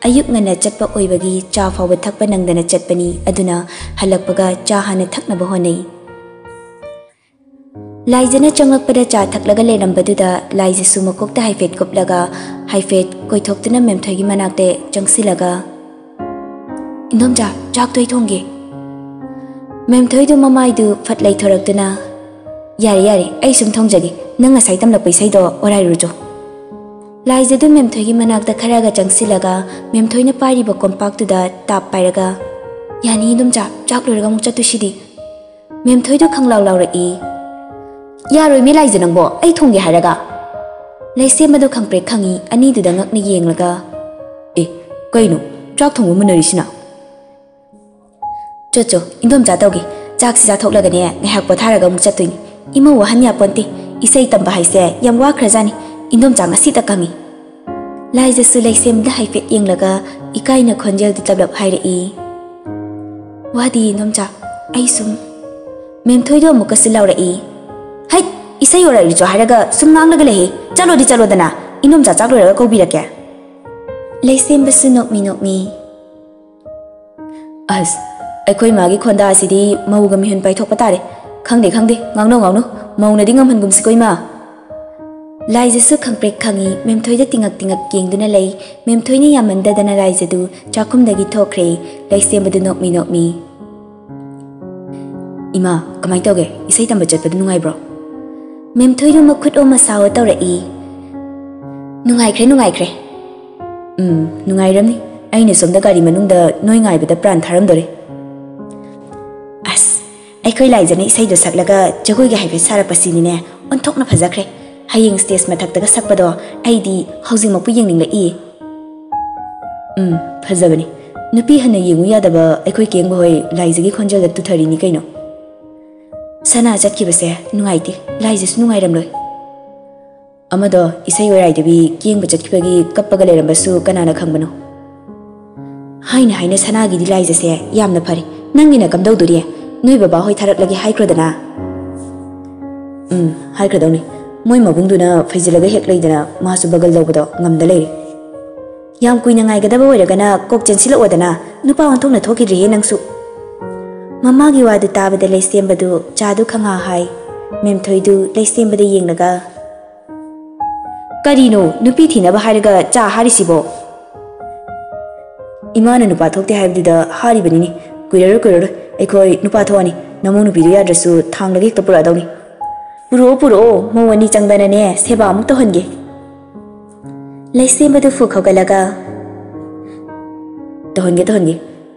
ꯑꯌꯨꯛ ꯉꯟꯅ ꯆꯠꯄ ꯑꯣꯏꯕꯒꯤ ꯆꯥ ꯐꯥꯎꯕ ꯊꯛꯄ ꯅꯪꯗꯅ ꯆꯠꯄꯅꯤ꯫ ꯑꯗꯨꯅ ꯍꯜꯂꯛꯄꯒ ꯆꯥ ꯍꯥꯟꯅ ꯊꯛꯅꯕ ꯍꯣꯠꯅꯩ꯫ ꯂꯥꯏꯖꯅ ꯆꯪꯂꯛꯄꯗ ꯆꯥ ꯊꯛꯂꯒ ꯂꯩꯔꯝꯕꯗꯨꯗ ꯂꯥꯏꯖꯁꯨ ꯃꯀꯣꯛꯇ ꯍꯥꯏꯐꯦꯠ ꯀꯨꯞꯂꯒ ꯍꯥꯏꯐꯦꯠ ꯀꯣꯏꯊꯣꯛꯇꯨꯅ ꯃꯦꯝꯊꯣꯏꯒꯤ ꯃꯅꯥꯛꯇ ꯆꯪꯁꯤꯜꯂꯒ, "ꯏꯟꯗꯣꯝꯆꯥ, ꯆꯥꯛꯇꯣ ꯑꯩ ꯊꯣꯡꯒꯦ꯫" ꯃꯦꯝꯊꯣꯏꯗꯨ ꯃꯃꯥꯏꯗꯨ ꯐꯠ ꯂꯩꯊꯣꯔꯛꯇꯨꯅ, "ꯌꯥꯔꯦ, ꯌꯥꯔꯦ, ꯑꯩ ꯁꯨꯝ ꯊꯣꯡꯖꯒꯦ꯫ ꯅꯪ ꯉꯁꯥꯏ ꯇꯝꯂꯛꯄ ꯏꯁꯩꯗꯣ ꯑꯣꯔꯥꯏꯔꯨꯆꯣ꯫" ꯂꯥꯏꯖꯗꯨ ꯃꯦꯝꯊꯣꯏꯒꯤ ꯃꯅꯥꯛꯇ ꯈꯔꯒ ꯆꯪꯁꯤꯜꯂꯒ ꯃꯦꯝꯊꯣꯏꯅ ꯄꯥꯏꯔꯤꯕ ꯀꯣꯝꯄꯥꯛꯇꯨꯗ ꯇꯥꯞ ꯄꯥꯏꯔꯒ, "ꯌꯥꯅꯤ ꯏꯟꯗꯣꯝꯆꯥ, ꯆꯥꯛ ꯂꯣꯏꯔꯒ ꯑꯃꯨꯛ ꯆꯠꯇꯣꯏꯁꯤꯗꯤ꯫" ꯃꯦꯝꯊꯣꯏꯗꯨ ꯈꯪꯂꯥꯎ ꯂꯥꯎꯔꯛꯏ꯫ "ꯌꯥꯔꯣꯏꯃꯤ ꯂꯥꯏꯖ, ꯅꯪꯕꯣ, ꯑꯩ ꯊꯣꯡꯒꯦ ꯍꯥꯏꯔꯒ꯫" ꯂꯩꯁꯦꯝꯕꯗꯨ ꯈꯪꯄ꯭ꯔꯦꯛ ꯈꯪꯉꯤ, ꯑꯅꯤꯗꯨꯗ ꯉꯛꯅ ꯌꯦꯡꯂꯒ, ꯀꯩꯅꯣ? ꯆꯥꯛ ꯊꯣꯡꯕ ꯃꯨꯟꯅꯔꯤꯁꯤꯅ? ꯆꯣ ꯆꯣ, ꯏꯟꯗꯣꯝꯆꯥ ꯇꯧꯒꯦ꯫ ꯆꯥꯛꯁꯤ ꯆꯥꯊꯣꯛꯂꯒꯅꯦ, ꯉꯥꯏꯍꯥꯛ ꯄꯣꯊꯥꯔꯒ ꯑꯃꯨꯛ ꯆꯠꯇꯣꯏꯅꯤ꯫ ꯏꯃꯧ ꯋꯥꯍꯟ ꯌꯥꯄꯣꯟꯇꯦ꯫ ꯏꯁꯩ ꯇꯝꯕ ꯍꯥꯏꯁꯦ ꯌꯥꯝ ꯋꯥꯈ꯭ꯔꯖꯥꯠꯅꯤ꯫ ꯏꯟꯗꯣꯝꯆꯥ ꯉꯁꯤꯇ ꯈꯪꯉꯤ꯫ ꯂꯥꯏꯖꯁꯨ ꯂꯩꯁꯦꯝꯕꯗ ꯍꯥꯏꯐꯦꯠ ꯌꯦꯡꯂꯒ ꯏꯀꯥꯏꯅ ꯈꯣꯟꯖꯦꯜꯗꯤ ꯇꯞꯂꯞ ꯍꯥꯏꯔꯛꯏ, "ꯋꯥꯗꯤ ꯏꯟꯗꯣꯝꯆꯥ, ꯑꯩ ꯁꯨꯝ"꯫ ꯃꯦꯝꯊꯣꯏꯗꯣ ꯑꯃꯨꯛꯀꯁꯨ ꯂꯥꯎꯔꯛꯏ, "ꯍꯩꯠ! ꯏꯁꯩ ꯑꯣꯔꯛꯂꯤꯆꯣ ꯍꯥꯏꯔꯒ ꯁꯨꯝ ꯉꯥꯡꯂꯒ ꯂꯩꯍꯦ꯫ ꯆꯠꯂꯣꯗꯤ ꯆꯠꯂꯣꯗꯅ, ꯏꯟꯗꯣꯝꯆꯥ ꯆꯥꯛ ꯂꯣꯏꯔꯒ ꯀꯧꯕꯤꯔꯛꯀꯦ"꯫ ꯂꯩꯁꯦꯝꯕꯁꯨ ꯅꯣꯛꯃꯤ ꯅꯣꯛꯃꯤ, "ꯑꯁ, ꯑꯩꯈꯣꯏ ꯃꯥꯒꯤ ꯈꯣꯟꯗꯥꯁꯤꯗꯤ ꯃꯧꯒ ꯃꯤꯍꯨꯟ ꯄꯥꯏꯊꯣꯛꯄ ꯇꯥꯔꯦ꯫ ꯈꯪꯗꯦ, ꯈꯪꯗꯦ, ꯉꯥꯡꯅꯧ, ꯉꯥꯡꯅꯧ, ꯃꯧꯅꯗꯤ ꯉꯝꯍꯟꯒꯨꯝꯁꯤꯀꯣ, ꯏꯃꯥ"꯫ ꯂꯥꯏꯖꯁꯨ ꯈꯪꯄ꯭ꯔꯦꯛ ꯈꯪꯉꯤ, ꯃꯦꯝꯊꯣꯏꯗ ꯇꯤꯉꯛ ꯇꯤꯉꯛ ꯌꯦꯡꯗꯨꯅ ꯂꯩ꯫ ꯃꯦꯝꯊꯣꯏꯅ ꯌꯥꯝꯃꯟꯗꯗꯅ ꯂꯥꯏꯖꯗꯨ ꯆꯥꯛꯈꯨꯝꯗꯒꯤ ꯊꯣꯛꯈ꯭ꯔꯦ꯫ ꯂꯩꯁꯦꯝꯕꯗꯨ ꯅꯣꯛꯃꯤ ꯅꯣꯛꯃꯤ, "ꯏꯃꯥ, ꯀꯃꯥꯏ ꯇꯧꯒꯦ? ꯏꯁꯩ ꯇꯝꯕ ꯆꯠꯄꯗꯨ ꯅꯨꯡꯉꯥꯏꯕ꯭ꯔꯣ?" ꯃꯦꯝꯊꯣꯏꯗꯨ ꯃꯈꯨꯠ ꯑꯣ ꯃꯁꯥ ꯑꯣ ꯇꯧꯔꯛꯏ, "ꯅꯨꯡꯉꯥꯏꯈ꯭ꯔꯦ, ꯅꯨꯡꯉꯥꯏꯈ꯭ꯔꯦ"꯫ "ꯎꯝ, ꯅꯨꯡꯉꯥꯏꯔꯝꯅꯤ꯫ ꯑꯩꯅ ꯁꯣꯝꯗ ꯒꯥꯔꯤ ꯃꯅꯨꯡꯗ ꯅꯣꯏ ꯉꯥꯏꯕꯗ ꯄ꯭ꯔꯥꯟ ꯊꯥꯔꯝꯗꯣꯔꯦ"꯫ ꯑꯁ, ꯑꯩꯈꯣꯏ ꯂꯥꯏꯖꯅ ꯏꯁꯩꯗꯣ ꯁꯛꯂꯒ ꯖꯒꯣꯏꯒ ꯍꯥꯏꯐꯦꯠ ꯁꯥꯔꯛꯄꯁꯤꯅꯤꯅꯦ, ꯑꯣꯟꯊꯣꯛꯅ ꯐꯖꯈ꯭ꯔꯦ꯫ ꯍꯌꯦꯡ ꯁ꯭ꯇꯦꯖ ꯃꯊꯛꯇꯒ ꯁꯛꯄꯗꯣ ꯑꯩꯗꯤ ꯍꯧꯖꯤꯛꯃꯛꯄꯨ ꯌꯦꯡꯅꯤꯡꯂꯛꯏ꯫ "ꯎꯝ, ꯐꯖꯕꯅꯤ꯫ ꯅꯨꯄꯤ ꯍꯟꯅ ꯌꯦꯡꯉꯨ ꯌꯥꯗꯕ ꯑꯩꯈꯣꯏ ꯀꯦꯡꯕ ꯍꯣꯏ ꯂꯥꯏꯖꯒꯤ ꯈꯣꯟꯖꯦꯜꯗ ꯇꯨꯊꯔꯤꯅꯤ ꯀꯩꯅꯣ"꯫ "ꯁꯅꯥ ꯆꯠꯈꯤꯕꯁꯦ ꯅꯨꯡꯉꯥꯏꯇꯦ, ꯂꯥꯏꯖꯁꯨ ꯅꯨꯡꯉꯥꯏꯔꯝꯂꯣꯏ"꯫ "ꯑꯃꯗꯣ ꯏꯁꯩ ꯑꯣꯏꯔꯥꯏꯗꯕꯤ ꯀꯦꯡꯕ ꯆꯠꯈꯤꯕꯒꯤ ꯀꯞꯄꯒ ꯂꯩꯔꯝꯕꯁꯨ ꯀꯅꯥꯅ ꯈꯪꯕꯅꯣ?" "ꯍꯥꯏꯅ ꯍꯥꯏꯅ ꯁꯅꯥꯒꯤꯗꯤ ꯂꯥꯏꯖꯁꯦ ꯌꯥꯝꯅ ꯐꯔꯦ꯫ ꯅꯪꯒꯤꯅ ꯀꯝꯗꯧꯗꯣꯔꯤ? ꯅꯣꯏ ꯕꯕꯥ ꯍꯣꯏ ꯊꯥꯔꯛꯂꯒꯦ ꯍꯥꯏꯈ꯭ꯔꯣꯗꯅ"꯫ "ꯎꯝ, ꯍꯥꯏꯈ꯭ꯔꯗꯧꯅꯤ꯫ ꯃꯣꯏ ꯃꯕꯨꯡꯗꯨꯅ ꯐꯩꯖꯤꯜꯂꯒ ꯍꯦꯛ ꯂꯩꯗꯅ ꯃꯥꯁꯨ ꯕꯒꯜ ꯂꯧꯕꯗꯣ ꯉꯝꯗ ꯂꯩꯔꯦ"꯫ "ꯌꯥꯝ ꯀꯨꯏꯅ ꯉꯥꯏꯒꯗꯕ ꯑꯣꯏꯔꯒꯅ ꯀꯣꯛ ꯆꯦꯟꯁꯤꯜꯂꯛꯑꯣꯗꯅ, ꯅꯨꯄꯥ ꯑꯣꯟꯊꯣꯛꯅ ꯊꯣꯛꯈꯤꯗ꯭ꯔꯤꯍꯦ ꯅꯪꯁꯨ"꯫ ꯃꯃꯥꯒꯤ ꯋꯥꯗꯨ ꯇꯥꯕꯗ ꯂꯩꯁꯦꯝꯕꯗꯨ ꯆꯥꯗꯨ ꯈꯪꯍꯥ ꯍꯥꯏ꯫ ꯃꯦꯝꯊꯣꯏꯗꯨ ꯂꯩꯁꯦꯝꯕꯗ ꯌꯦꯡꯂꯒ, "ꯀꯔꯤꯅꯣ ꯅꯨꯄꯤ ꯊꯤꯅꯕ ꯍꯥꯏꯔꯒ ꯆꯥ ꯍꯥꯔꯤꯁꯤꯕꯣ?" "ꯏꯃꯥꯅ ꯅꯨꯄꯥ ꯊꯣꯛꯇꯦ ꯍꯥꯏꯕꯗꯨꯗ ꯍꯥꯔꯤꯕꯅꯤꯅꯦ꯫ ꯀꯨꯏꯔꯔꯣꯏ, ꯀꯨꯏꯔꯔꯣꯏ ꯑꯩꯈꯣꯏ ꯅꯨꯄꯥ ꯊꯣꯛꯑꯅꯤ꯫ ꯅꯃꯧ ꯅꯨꯄꯤꯗꯨ ꯌꯥꯗ꯭ꯔꯁꯨ ꯊꯥꯡꯂꯒ ꯍꯦꯛꯇ ꯄꯨꯔꯛꯑꯗꯧꯅꯤ"꯫ "ꯄꯨꯔꯛꯑꯣ, ꯄꯨꯔꯛꯑꯣ, ꯃꯧ ꯑꯅꯤ ꯆꯪꯗꯅꯅꯦ ꯁꯦꯕꯥ ꯑꯃꯨꯛ ꯇꯧꯍꯟꯒꯦ"꯫ ꯂꯩꯁꯦꯝꯕꯗꯨ ꯐꯨꯛ ꯍꯧꯒꯠꯂꯒ, "ꯇꯧꯍꯟꯒꯦ, ꯇꯧꯍꯟꯒꯦ꯫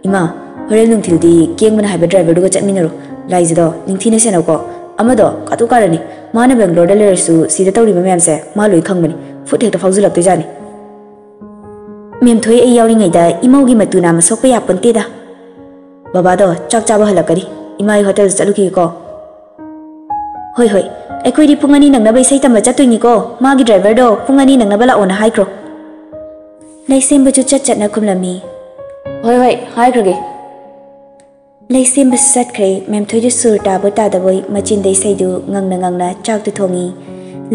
ꯏꯃꯥ, ꯍꯣꯔꯦꯟ ꯅꯨꯡꯊꯤꯜꯗꯤ ꯀꯦꯡꯕꯅ ꯍꯥꯏꯕ ꯗ꯭ꯔꯥꯏꯚꯔꯗꯨꯒ ꯆꯠꯃꯤꯟꯅꯔꯣ꯫ ꯂꯥꯏꯖꯗꯣ ꯅꯤꯡꯊꯤꯅ ꯁꯦꯟꯅꯧꯀꯣ꯫ ꯑꯃꯗꯣ ꯀꯥꯇꯨ ꯀꯥꯔꯟꯅꯤ꯫ ꯃꯥꯅ ꯕꯦꯡꯒ꯭ꯂꯣꯔꯗ ꯂꯩꯔꯁꯨ ꯁꯤꯗ ꯇꯧꯔꯤꯕ ꯃꯌꯥꯝꯁꯦ ꯃꯥ ꯂꯣꯏ ꯈꯪꯕꯅꯤ꯫ ꯐꯨꯠ ꯍꯦꯛꯇ ꯐꯥꯎꯖꯤꯜꯂꯛꯇꯣꯏꯖꯥꯠꯅꯤ"꯫ ꯃꯦꯝꯊꯣꯏ, ꯑꯩ ꯌꯥꯎꯔꯤꯉꯩꯗ ꯏꯃꯧꯒꯤ ꯃꯇꯨ ꯅꯥꯝꯃ ꯁꯣꯛꯄ ꯌꯥꯄꯣꯟꯇꯦꯗ꯫ ꯕꯕꯥꯗꯣ ꯆꯥꯛ ꯆꯥꯕ ꯍꯜꯂꯛꯀꯅꯤ, ꯏꯃꯥ ꯑꯩ ꯍꯣꯇꯦꯜꯗ ꯆꯠꯂꯨꯈꯤꯒꯦꯀꯣ꯫ ꯍꯣꯏ ꯍꯣꯏ, ꯑꯩꯈꯣꯏꯗꯤ ꯄꯨꯡ ꯑꯅꯤ ꯅꯪꯅꯕ ꯏꯁꯩ ꯇꯝꯕ ꯆꯠꯇꯣꯏꯅꯤꯀꯣ, ꯃꯥꯒꯤ ꯗ꯭ꯔꯥꯏꯚꯔꯗꯣ ꯄꯨꯡ ꯑꯅꯤ ꯅꯪꯅꯕ ꯂꯥꯛꯑꯣꯅ ꯍꯥꯏꯈ꯭ꯔꯣ꯫ ꯂꯩꯁꯦꯝꯕꯁꯨ ꯆꯠ ꯆꯠꯅ ꯈꯨꯝꯂꯝꯃꯤ꯫ ꯍꯣꯏ ꯍꯣꯏ, ꯍꯥꯏꯈ꯭ꯔꯒꯦ꯫ ꯂꯩꯁꯦꯝꯕꯁꯨ ꯆꯠꯈ꯭ꯔꯦ꯫ ꯃꯦꯝꯊꯣꯏꯗꯨ ꯁꯨꯔ ꯇꯥꯕꯣꯏ ꯇꯥꯗꯕꯣꯏ ꯃꯆꯤꯟꯗ ꯏꯁꯩꯗꯨ ꯉꯪꯅ ꯉꯪꯅ ꯆꯥꯛꯇꯨ ꯊꯣꯡꯉꯤ꯫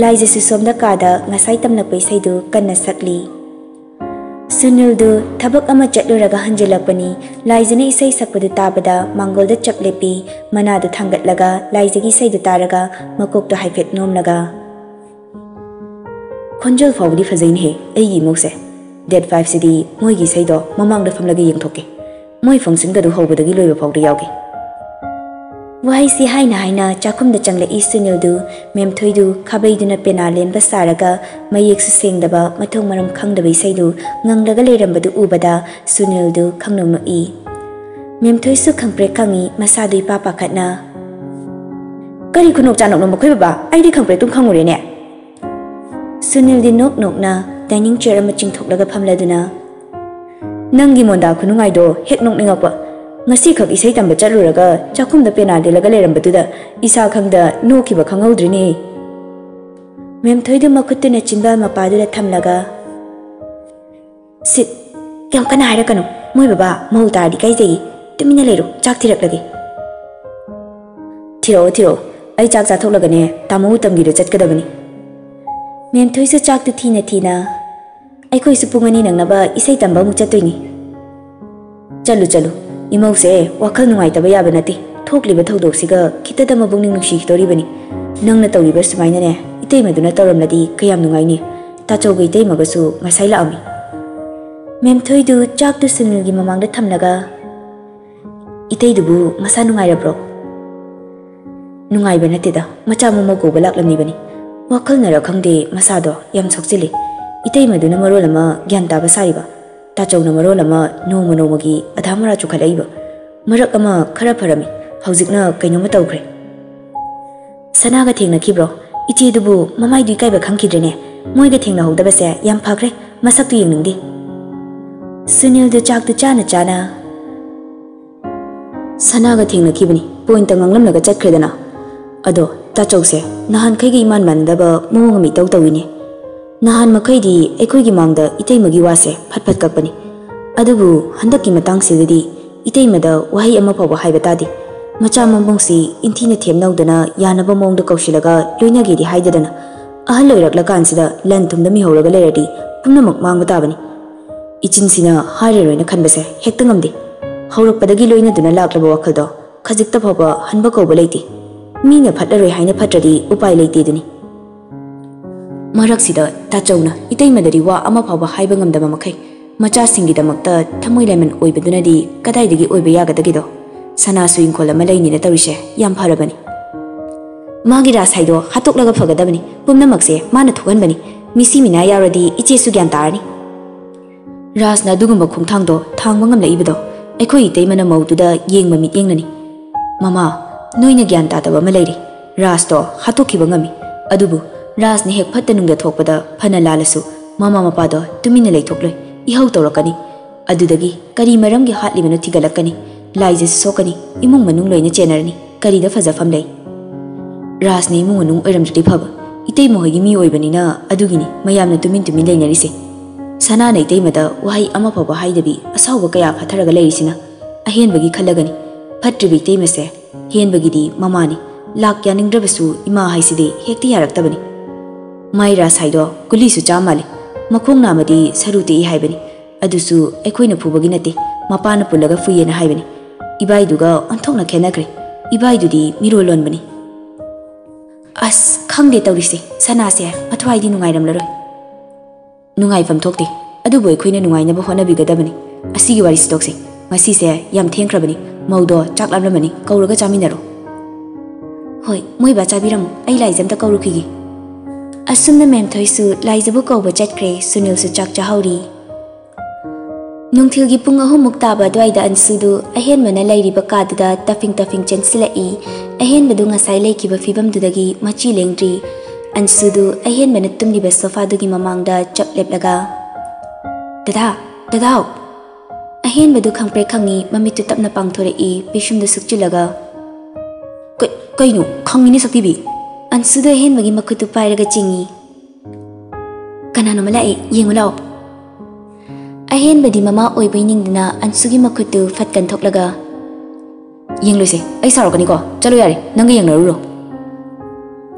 ꯂꯥꯏꯖꯁꯨ ꯁꯣꯝꯗ ꯀꯥꯗ ꯉꯁꯥꯏ ꯇꯝꯂꯛꯄ ꯏꯁꯩꯗꯨ ꯀꯟꯅ ꯁꯛꯂꯤ꯫ ꯁꯨꯅꯤꯜꯗꯨ ꯊꯕꯛ ꯑꯃ ꯆꯠꯂꯨꯔꯒ ꯍꯟꯖꯤꯜꯂꯛꯄꯅꯤ꯫ ꯂꯥꯏꯖꯅ ꯏꯁꯩ ꯁꯛꯄꯗꯨ ꯇꯥꯕꯗ ꯃꯥꯡꯒꯣꯜꯗ ꯆꯞ ꯂꯦꯞꯄꯤ꯫ ꯃꯅꯥꯗꯨ ꯊꯥꯡꯒꯠꯂꯒ ꯂꯥꯏꯖꯒꯤ ꯏꯁꯩꯗꯨ ꯇꯥꯔꯒ ꯃꯀꯣꯛꯇꯨ ꯍꯥꯏꯐꯦꯠ ꯅꯣꯝꯂꯒ, "ꯈꯣꯟꯖꯦꯜ ꯐꯥꯎꯕꯗꯤ ꯐꯖꯩꯅꯦꯍꯦ ꯑꯩꯒꯤ ꯏꯃꯧꯁꯦ꯫ ꯗꯦꯠ ꯐꯥꯏꯚꯁꯤꯗꯤ ꯃꯣꯏꯒꯤ ꯏꯁꯩꯗꯣ ꯃꯃꯥꯡꯗ ꯐꯝꯂꯒ ꯌꯦꯡꯊꯣꯛꯀꯦ꯫ ꯃꯣꯏ ꯐꯪꯁꯟꯒꯗꯨ ꯍꯧꯕꯗꯒꯤ ꯂꯣꯏꯕ ꯐꯥꯎꯗ ꯌꯥꯎꯒꯦ꯫" ꯋꯥꯍꯩꯁꯤ ꯍꯥꯏꯅ ꯍꯥꯏꯅ ꯆꯥꯛꯈꯨꯝꯗ ꯆꯪꯂꯛꯏ ꯁꯨꯅꯤꯜꯗꯨ꯫ ꯃꯦꯝꯊꯣꯏꯗꯨ ꯈꯥꯕꯩꯗꯨꯅ ꯄꯦꯅꯥ ꯂꯦꯟꯕ ꯁꯥꯔꯒ ꯃꯌꯦꯛꯁꯨ ꯁꯦꯡꯗꯕ, ꯃꯊꯣꯡ ꯃꯔꯝ ꯈꯪꯗꯕ ꯏꯁꯩꯗꯨ ꯉꯪꯂꯒ ꯂꯩꯔꯝꯕꯗꯨ ꯎꯕꯗ ꯁꯨꯅꯤꯜꯗꯨ ꯈꯪꯅꯣꯛ ꯅꯣꯛꯏ꯫ ꯃꯦꯝꯊꯣꯏꯁꯨ ꯈꯪꯄ꯭ꯔꯦꯛ ꯈꯪꯏ, ꯃꯁꯥꯗꯨ ꯏꯄꯥ ꯄꯥꯈꯠꯅ꯫ "ꯀꯔꯤ ꯈꯨꯅꯣꯛ ꯆꯥꯅꯣꯛꯅꯣ ꯃꯈꯣꯏ ꯕꯕꯥ? ꯑꯩꯗꯤ ꯈꯪꯄ꯭ꯔꯦꯛꯇꯨꯝ ꯈꯪꯉꯨꯔꯦꯅꯦ꯫" ꯁꯨꯅꯤꯜꯗꯤ ꯅꯣꯛ ꯅꯣꯛꯅ ꯗꯥꯏꯅꯤꯡ ꯆꯤꯌꯔ ꯑꯃ ꯆꯤꯡꯊꯣꯛꯂꯒ ꯐꯝꯂꯗꯨꯅ, "ꯅꯪꯒꯤ ꯃꯣꯟꯗꯥ ꯈꯨꯅꯨꯡꯉꯥꯏꯗꯣ ꯍꯦꯛ ꯅꯣꯛꯅꯤꯡꯉꯛꯄ꯫ ꯉꯁꯤꯈꯛ ꯏꯁꯩ ꯇꯝꯕ ꯆꯠꯂꯨꯔꯒ ꯆꯥꯛꯈꯨꯝꯗ ꯄꯦꯅꯥ ꯂꯦꯜꯂꯒ ꯂꯩꯔꯝꯕꯗꯨꯗ ꯏꯁꯥ ꯈꯪꯗ ꯅꯣꯛꯈꯤꯕ ꯈꯪꯍꯧꯗ꯭ꯔꯤꯅꯦ꯫" ꯃꯦꯝꯊꯣꯏꯗꯨ ꯃꯈꯨꯠꯇꯨꯅ ꯆꯤꯟꯕꯥꯜ ꯃꯄꯥꯗꯨꯗ ꯊꯝꯂꯒ, "ꯁꯤꯠ, ꯌꯥꯝ ꯀꯟꯅ ꯍꯥꯏꯔꯛꯀꯅꯨ꯫ ꯃꯣꯏ ꯕꯕꯥ ꯃꯧ ꯇꯥꯔꯗꯤ ꯏꯀꯥꯏꯖꯩꯌꯦ꯫ ꯇꯨꯃꯤꯟꯅ ꯂꯩꯔꯣ, ꯆꯥꯛ ꯊꯤꯔꯛꯂꯒꯦ꯫" "ꯊꯤꯔꯛꯑꯣ, ꯊꯤꯔꯛꯑꯣ꯫ ꯑꯩ ꯆꯥꯛ ꯆꯥꯊꯣꯛꯂꯒꯅꯦ ꯇꯥꯃꯣ ꯎꯇꯝꯒꯤꯗ ꯆꯠꯀꯗꯕꯅꯤ꯫" ꯃꯦꯝꯊꯣꯏꯁꯨ ꯆꯥꯛꯇꯨ ꯊꯤꯅ ꯊꯤꯅ, "ꯑꯩꯈꯣꯏꯁꯨ ꯄꯨꯡ ꯑꯅꯤ ꯅꯪꯅꯕ ꯏꯁꯩ ꯇꯝꯕ ꯑꯃꯨꯛ ꯆꯠꯇꯣꯏꯅꯤ꯫" "ꯆꯠꯂꯨ, ꯆꯠꯂꯨ꯫ ꯏꯃꯧꯁꯦ ꯋꯥꯈꯜ ꯅꯨꯡꯉꯥꯏꯇꯕ ꯌꯥꯕ ꯅꯠꯇꯦ꯫ ꯊꯣꯛꯂꯤꯕ ꯊꯧꯗꯣꯛꯁꯤꯒ ꯈꯤꯇꯗ ꯃꯄꯨꯛꯅꯤꯡ ꯅꯨꯡꯁꯤꯈꯤꯗꯣꯔꯤꯕꯅꯤ꯫ ꯅꯪꯅ ꯇꯧꯔꯤꯕ ꯁꯨꯃꯥꯏꯅꯅꯦ, ꯏꯇꯩꯃꯗꯨꯅ ꯇꯧꯔꯝꯂꯗꯤ ꯀꯌꯥꯝ ꯅꯨꯡꯉꯥꯏꯅꯤ꯫ ꯇꯥꯆꯧꯒ ꯏꯇꯩꯃꯒꯁꯨ ꯉꯁꯥꯏ ꯂꯥꯛꯑꯝꯃꯤ꯫" ꯃꯦꯝꯊꯣꯏꯗꯨ ꯆꯥꯛꯇꯨ ꯁꯨꯅꯤꯜꯒꯤ ꯃꯃꯥꯡꯗ ꯊꯝꯂꯒ, "ꯏꯇꯩꯗꯨꯕꯨ ꯃꯁꯥ ꯅꯨꯡꯉꯥꯏꯔꯕ꯭ꯔꯣ?" "ꯅꯨꯡꯉꯥꯏꯕ ꯅꯠꯇꯦꯗ, ꯃꯆꯥ ꯃꯃꯧ ꯀꯧꯕ ꯂꯥꯛꯂꯝꯂꯤꯕꯅꯤ꯫ ꯋꯥꯈꯜꯅꯔ ꯈꯪꯗꯦ, ꯃꯁꯥꯗꯣ ꯌꯥꯝ ꯁꯣꯛꯆꯤꯜꯂꯤ꯫ ꯏꯇꯩꯃꯗꯨꯅ ꯃꯔꯣꯜ ꯑꯃ ꯒ꯭ꯌꯥꯟ ꯇꯥꯕ ꯁꯥꯔꯤꯕ, ꯇꯥꯆꯧꯅ ꯃꯔꯣꯜ ꯑꯃ ꯅꯣꯡꯃ ꯅꯣꯡꯃꯒꯤ ꯑꯙꯥ ꯃꯔꯥ ꯆꯨꯈꯠꯂꯛꯏꯕ꯫ ꯃꯔꯛ ꯑꯃ ꯈꯔ ꯐꯔꯝꯃꯤ, ꯍꯧꯖꯤꯛꯅ ꯀꯩꯅꯣꯝꯃ ꯇꯧꯈ꯭ꯔꯦ꯫" "ꯁꯅꯥꯒ ꯊꯦꯡꯅꯈꯤꯕ꯭ꯔꯣ? ꯏꯆꯦꯗꯨꯕꯨ ꯃꯃꯥꯏꯗꯨ ꯏꯀꯥꯏꯕ ꯈꯪꯈꯤꯗ꯭ꯔꯦꯅꯦ꯫ ꯃꯣꯏꯒ ꯊꯦꯡꯅꯍꯧꯗꯕꯁꯦ ꯌꯥꯝ ꯐꯈ꯭ꯔꯦ, ꯃꯁꯛꯇꯨ ꯌꯦꯡꯅꯤꯡꯗꯦ꯫" ꯁꯨꯅꯤꯜꯗꯨ ꯆꯥꯛꯇꯨ ꯆꯥꯅ ꯆꯥꯅ ꯁꯅꯥꯒ ꯊꯦꯡꯅꯈꯤꯕꯅꯤ꯫ ꯄꯣꯏꯟꯇ ꯉꯥꯡꯂꯝꯂꯒ ꯆꯠꯈ꯭ꯔꯦꯗꯅ꯫ ꯑꯗꯣ ꯇꯥꯆꯧꯁꯦ ꯅꯍꯥꯟꯈꯩꯒ ꯏꯃꯥꯟ ꯃꯥꯟꯅꯗꯕ ꯃꯑꯣꯡ ꯑꯃ ꯏꯇꯧ ꯇꯧꯏꯅꯦ꯫ ꯅꯍꯥꯟ ꯃꯈꯩꯗꯤ ꯑꯩꯈꯣꯏꯒꯤ ꯃꯥꯡꯗ ꯏꯇꯩꯃꯒꯤ ꯋꯥꯁꯦ ꯐꯠ ꯐꯠ ꯀꯛꯄꯅꯤ꯫ ꯑꯗꯨꯕꯨ ꯍꯟꯗꯛꯀꯤ ꯃꯇꯥꯡꯁꯤꯗꯗꯤ ꯏꯇꯩꯃꯗ ꯋꯥꯍꯩ ꯑꯃ ꯐꯥꯎꯕ ꯍꯥꯏꯕ ꯇꯥꯗꯦ꯫ ꯃꯆꯥ ꯃꯃꯧꯁꯤ ꯏꯟꯊꯤꯅ ꯊꯦꯝꯅꯧꯗꯅ ꯌꯥꯅꯕ ꯃꯑꯣꯡꯗ ꯀꯧꯁꯤꯜꯂꯒ ꯂꯣꯏꯅꯒꯦꯗꯤ ꯍꯥꯏꯗꯗꯅ ꯑꯍꯜ ꯑꯣꯏꯔꯛꯂꯀꯥꯟꯁꯤꯗ ꯂꯟ ꯊꯨꯝꯗ ꯃꯤꯍꯧꯔꯒ ꯂꯩꯔꯗꯤ ꯄꯨꯝꯅꯃꯛ ꯃꯥꯡꯕ ꯇꯥꯕꯅꯤ꯫ ꯏꯆꯤꯟꯁꯤꯅ ꯍꯥꯏꯔꯔꯣꯏꯅ ꯈꯟꯕꯁꯦ ꯍꯦꯛꯇ ꯉꯝꯗꯦ꯫ ꯍꯧꯔꯛꯄꯗꯒꯤ ꯂꯣꯏꯅꯗꯨꯅ ꯂꯥꯛꯂꯕ ꯋꯥꯈꯜꯗꯣ ꯈꯖꯤꯛꯇ ꯐꯥꯎꯕ ꯍꯟꯕ ꯀꯧꯕ ꯂꯩꯇꯦ꯫ ꯃꯤꯅ ꯐꯠꯂꯔꯣꯏ ꯍꯥꯏꯅ ꯐꯠꯇ꯭ꯔꯗꯤ ꯎꯄꯥꯏ ꯂꯩꯇꯦꯗꯨꯅꯤ꯫ ꯃꯔꯛꯁꯤꯗ ꯇꯥꯆꯧꯅ ꯏꯇꯩꯃꯗꯗꯤ ꯋꯥ ꯑꯃ ꯐꯥꯎꯕ ꯍꯥꯏꯕ ꯉꯝꯗꯕ ꯃꯈꯩ ꯃꯆꯥꯁꯤꯡꯒꯤꯗꯃꯛꯇ ꯊꯃꯣꯏ ꯂꯥꯏꯃꯟ ꯑꯣꯏꯕꯗꯨꯅꯗꯤ ꯀꯗꯥꯏꯗꯒꯤ ꯑꯣꯏꯕ ꯌꯥꯒꯗꯒꯦꯗꯣ? ꯁꯅꯥꯁꯨ ꯏꯪꯈꯣꯜ ꯑꯃ ꯂꯩꯅꯤꯅ ꯇꯧꯔꯤꯁꯦ ꯌꯥꯝ ꯐꯔꯕꯅꯤ꯫ ꯃꯥꯒꯤ ꯔꯥꯁ ꯍꯥꯏꯗꯣ ꯍꯥꯠꯇꯣꯛꯂꯒ ꯐꯒꯗꯕꯅꯤ꯫ ꯄꯨꯝꯅꯃꯛꯁꯦ ꯃꯥꯅ ꯊꯣꯛꯍꯟꯕꯅꯤ꯫ ꯃꯤꯁꯤ ꯃꯤꯅꯥ ꯌꯥꯎꯔꯗꯤ ꯏꯆꯦꯁꯨ ꯒ꯭ꯌꯥꯟ ꯇꯥꯔꯅꯤ꯫ ꯔꯥꯖꯅ ꯑꯗꯨꯒꯨꯝꯕ ꯈꯣꯡꯊꯥꯡꯗꯣ ꯊꯥꯡꯕ ꯉꯝꯂꯛꯏꯕꯗꯣ ꯑꯩꯈꯣꯏ ꯏꯇꯩꯃꯅ ꯃꯧꯗꯨꯗ ꯌꯦꯡꯕ ꯃꯤꯠꯌꯦꯡꯅꯅꯤ꯫ ꯃꯃꯥ, ꯅꯣꯏꯅ ꯒ꯭ꯌꯥꯟ ꯇꯥꯗꯕ ꯑꯃ ꯂꯩꯔꯦ꯫ ꯔꯥꯖꯇꯣ ꯍꯥꯠꯇꯣꯛꯈꯤꯕ ꯉꯝꯃꯤ꯫ ꯑꯗꯨꯕꯨ ꯔꯥꯖꯅ ꯍꯦꯛ ꯐꯠꯇ ꯅꯨꯡꯗ ꯊꯣꯛꯄꯗ ꯐꯅ ꯂꯥꯜꯂꯁꯨ ꯃꯃꯥ ꯃꯄꯥꯗꯣ ꯇꯨꯃꯤꯟꯅ ꯂꯩꯊꯣꯛꯂꯣꯏ꯫ ꯏꯍꯧ ꯇꯧꯔꯛꯀꯅꯤ꯫ ꯑꯗꯨꯗꯒꯤ ꯀꯔꯤ ꯃꯔꯝꯒꯤ ꯍꯥꯠꯂꯤꯕꯅꯣ ꯊꯤꯒꯠꯂꯛꯀꯅꯤ꯫ ꯂꯥꯏꯖꯁꯨ ꯁꯣꯛꯀꯅꯤ꯫ ꯏꯃꯨꯡ ꯃꯅꯨꯡ ꯂꯣꯏꯅ ꯆꯦꯟꯅꯔꯅꯤ꯫ ꯀꯔꯤꯗ ꯐꯖꯐꯝ ꯂꯩ? ꯔꯥꯖꯅ ꯏꯃꯨꯡ ꯃꯅꯨꯡ ꯑꯣꯏꯔꯝꯗ꯭ꯔꯗꯤ ꯐꯕ꯫ ꯏꯇꯩꯃ ꯍꯣꯏꯒꯤ ꯃꯤ ꯑꯣꯏꯕꯅꯤꯅ ꯑꯗꯨꯒꯤꯅꯤ ꯃꯌꯥꯝꯅ ꯇꯨꯃꯤꯟ ꯇꯨꯃꯤꯟ ꯂꯩꯅꯔꯤꯁꯦ꯫ ꯁꯅꯥꯅ ꯏꯇꯩꯃꯗ ꯋꯥꯍꯩ ꯑꯃ ꯐꯥꯎꯕ ꯍꯥꯏꯗꯕꯤ ꯑꯁꯥꯎꯕ ꯀꯌꯥ ꯐꯥꯊꯔꯒ ꯂꯩꯔꯤꯁꯤꯅ ꯑꯍꯦꯟꯕꯒꯤ ꯈꯜꯂꯒꯅꯤ꯫ ꯐꯠꯇ꯭ꯔꯤꯕ ꯏꯇꯩꯃꯁꯦ ꯍꯦꯟꯕꯒꯤꯗꯤ ꯃꯃꯥꯅꯤ꯫ ꯂꯥꯛ ꯌꯥꯅꯤꯡꯗ꯭ꯔꯕꯁꯨ ꯏꯃꯥ ꯍꯥꯏꯁꯤꯗꯤ ꯍꯦꯛꯇ ꯌꯥꯔꯛꯇꯕꯅꯤ꯫ ꯃꯥꯏ ꯔꯥꯁ ꯍꯥꯏꯗꯣ ꯒꯨꯂꯤꯁꯨ ꯆꯥ ꯃꯥꯜꯂꯤ꯫ ꯃꯈꯣꯡ ꯅꯥꯝꯃꯗꯤ ꯁꯔꯨ ꯇꯦꯛꯏ ꯍꯥꯏꯕꯅꯤ꯫ ꯑꯗꯨꯁꯨ ꯑꯩꯈꯣꯏꯅ ꯐꯨꯕꯒꯤ ꯅꯠꯇꯦ, ꯃꯄꯥꯅ ꯄꯨꯜꯂꯒ ꯐꯨꯏꯌꯦꯅ ꯍꯥꯏꯕꯅꯤ꯫ ꯏꯕꯥꯏꯗꯨꯒ ꯑꯣꯟꯊꯣꯛꯅ ꯈꯦꯠꯅꯈ꯭ꯔꯦ꯫ ꯏꯕꯥꯏꯗꯨꯗꯤ ꯃꯤꯔꯣꯜ ꯂꯣꯟꯕꯅꯤ꯫ ꯑꯁ, ꯈꯪꯗꯦ ꯇꯧꯔꯤꯁꯦ, ꯁꯅꯥꯁꯦ ꯃꯊ꯭ꯋꯥꯏꯗꯤ ꯅꯨꯡꯉꯥꯏꯔꯝꯂꯔꯣꯏ꯫ ꯅꯨꯡꯉꯥꯏꯐꯝ ꯊꯣꯛꯇꯦ, ꯑꯗꯨꯕꯨ ꯑꯩꯈꯣꯏꯅ ꯅꯨꯡꯉꯥꯏꯅꯕ ꯍꯣꯠꯅꯕꯤꯒꯗꯕꯅꯤ꯫ ꯑꯁꯤꯒꯤ ꯋꯥꯔꯤꯁꯤ ꯇꯣꯛꯁꯤ꯫ ꯉꯁꯤꯁꯦ ꯌꯥꯝ ꯊꯦꯡꯈ꯭ꯔꯕꯅꯤ꯫ ꯃꯧꯗꯣ ꯆꯥꯛ ꯂꯥꯝꯂꯝꯃꯅꯤ, ꯀꯧꯔꯒ ꯆꯥꯃꯤꯟꯅꯔꯣ꯫ ꯍꯣꯏ, ꯃꯣꯏ ꯕꯥ ꯆꯥꯕꯤꯔꯝꯃꯣ, ꯑꯩ ꯂꯥꯏꯖ ꯑꯝꯇ ꯀꯧꯔꯨꯈꯤꯒꯦ꯫ ꯑꯁꯨꯝꯅ ꯃꯦꯝꯊꯣꯏꯁꯨ ꯂꯥꯏꯖꯕꯨ ꯀꯧꯕ ꯆꯠꯈ꯭ꯔꯦ꯫ ꯁꯨꯅꯤꯜꯁꯨ ꯆꯥꯛ ꯆꯥꯍꯧꯔꯤ꯫ ꯅꯨꯡꯊꯤꯜꯒꯤ ꯄꯨꯡ ꯑꯍꯨꯝꯃꯨꯛ ꯇꯥꯕ ꯑꯗꯨꯋꯥꯏꯗ ꯑꯟꯁꯨꯗꯨ ꯑꯍꯦꯟꯕꯅ ꯂꯩꯔꯤꯕ ꯀꯥꯗꯨꯗ ꯇꯐꯤꯡ ꯇꯐꯤꯡ ꯆꯦꯟꯁꯤꯜꯂꯛꯏ꯫ ꯑꯍꯦꯟꯕꯗꯨ ꯉꯁꯥꯏ ꯂꯩꯈꯤꯕ ꯐꯤꯕꯝꯗꯨꯗꯒꯤ ꯃꯆꯤ ꯂꯦꯡꯗ꯭ꯔꯤ꯫ ꯑꯟꯁꯨꯗꯨ ꯑꯍꯦꯟꯕꯅ ꯇꯨꯝꯂꯤꯕ ꯁꯣꯐꯥꯗꯨꯒꯤ ꯃꯃꯥꯡꯗ ꯆꯞ ꯂꯦꯞꯂꯒ, "ꯗꯗꯥ, "ꯗꯗꯥꯎ!" ꯑꯍꯦꯟꯕꯗꯨ ꯈꯪꯄ꯭ꯔꯦꯛ ꯈꯪꯉꯤ, ꯃꯃꯤꯠꯇꯨ ꯇꯞꯅ ꯄꯥꯡꯊꯣꯔꯛꯏ, ꯄꯤꯁꯨꯝꯗꯨ ꯁꯨꯛꯆꯤꯜꯂꯒ꯫ "ꯀ-, ꯀꯩꯅꯣ? ꯈꯪꯉꯤꯅꯦ ꯁꯛꯇꯤꯕꯤ!" ꯑꯟꯁꯨꯗꯨ ꯑꯍꯦꯟꯕꯒꯤ ꯃꯈꯨꯠꯇꯨ ꯄꯥꯏꯔꯒ ꯆꯤꯡꯏ꯫ "ꯀꯅꯥꯅꯣꯃ ꯂꯥꯛꯑꯦ, ꯌꯦꯡꯉꯨ ꯂꯥꯛꯑꯣ꯫" ꯑꯍꯦꯟꯕꯗꯤ ꯃꯃꯥ ꯑꯣꯏꯕꯩ ꯅꯤꯡꯗꯅ ꯑꯟꯁꯨꯒꯤ ꯃꯈꯨꯠꯇꯨ ꯐꯠ ꯀꯟꯊꯣꯛꯂꯒ, "ꯌꯦꯡꯂꯣꯏꯁꯦ, ꯑꯩ ꯁꯥꯎꯔꯛꯀꯅꯤꯀꯣ꯫ ꯆꯠꯂꯣ ꯌꯥꯔꯦ, ꯅꯪꯒ ꯌꯦꯡꯅꯔꯨꯔꯣ꯫"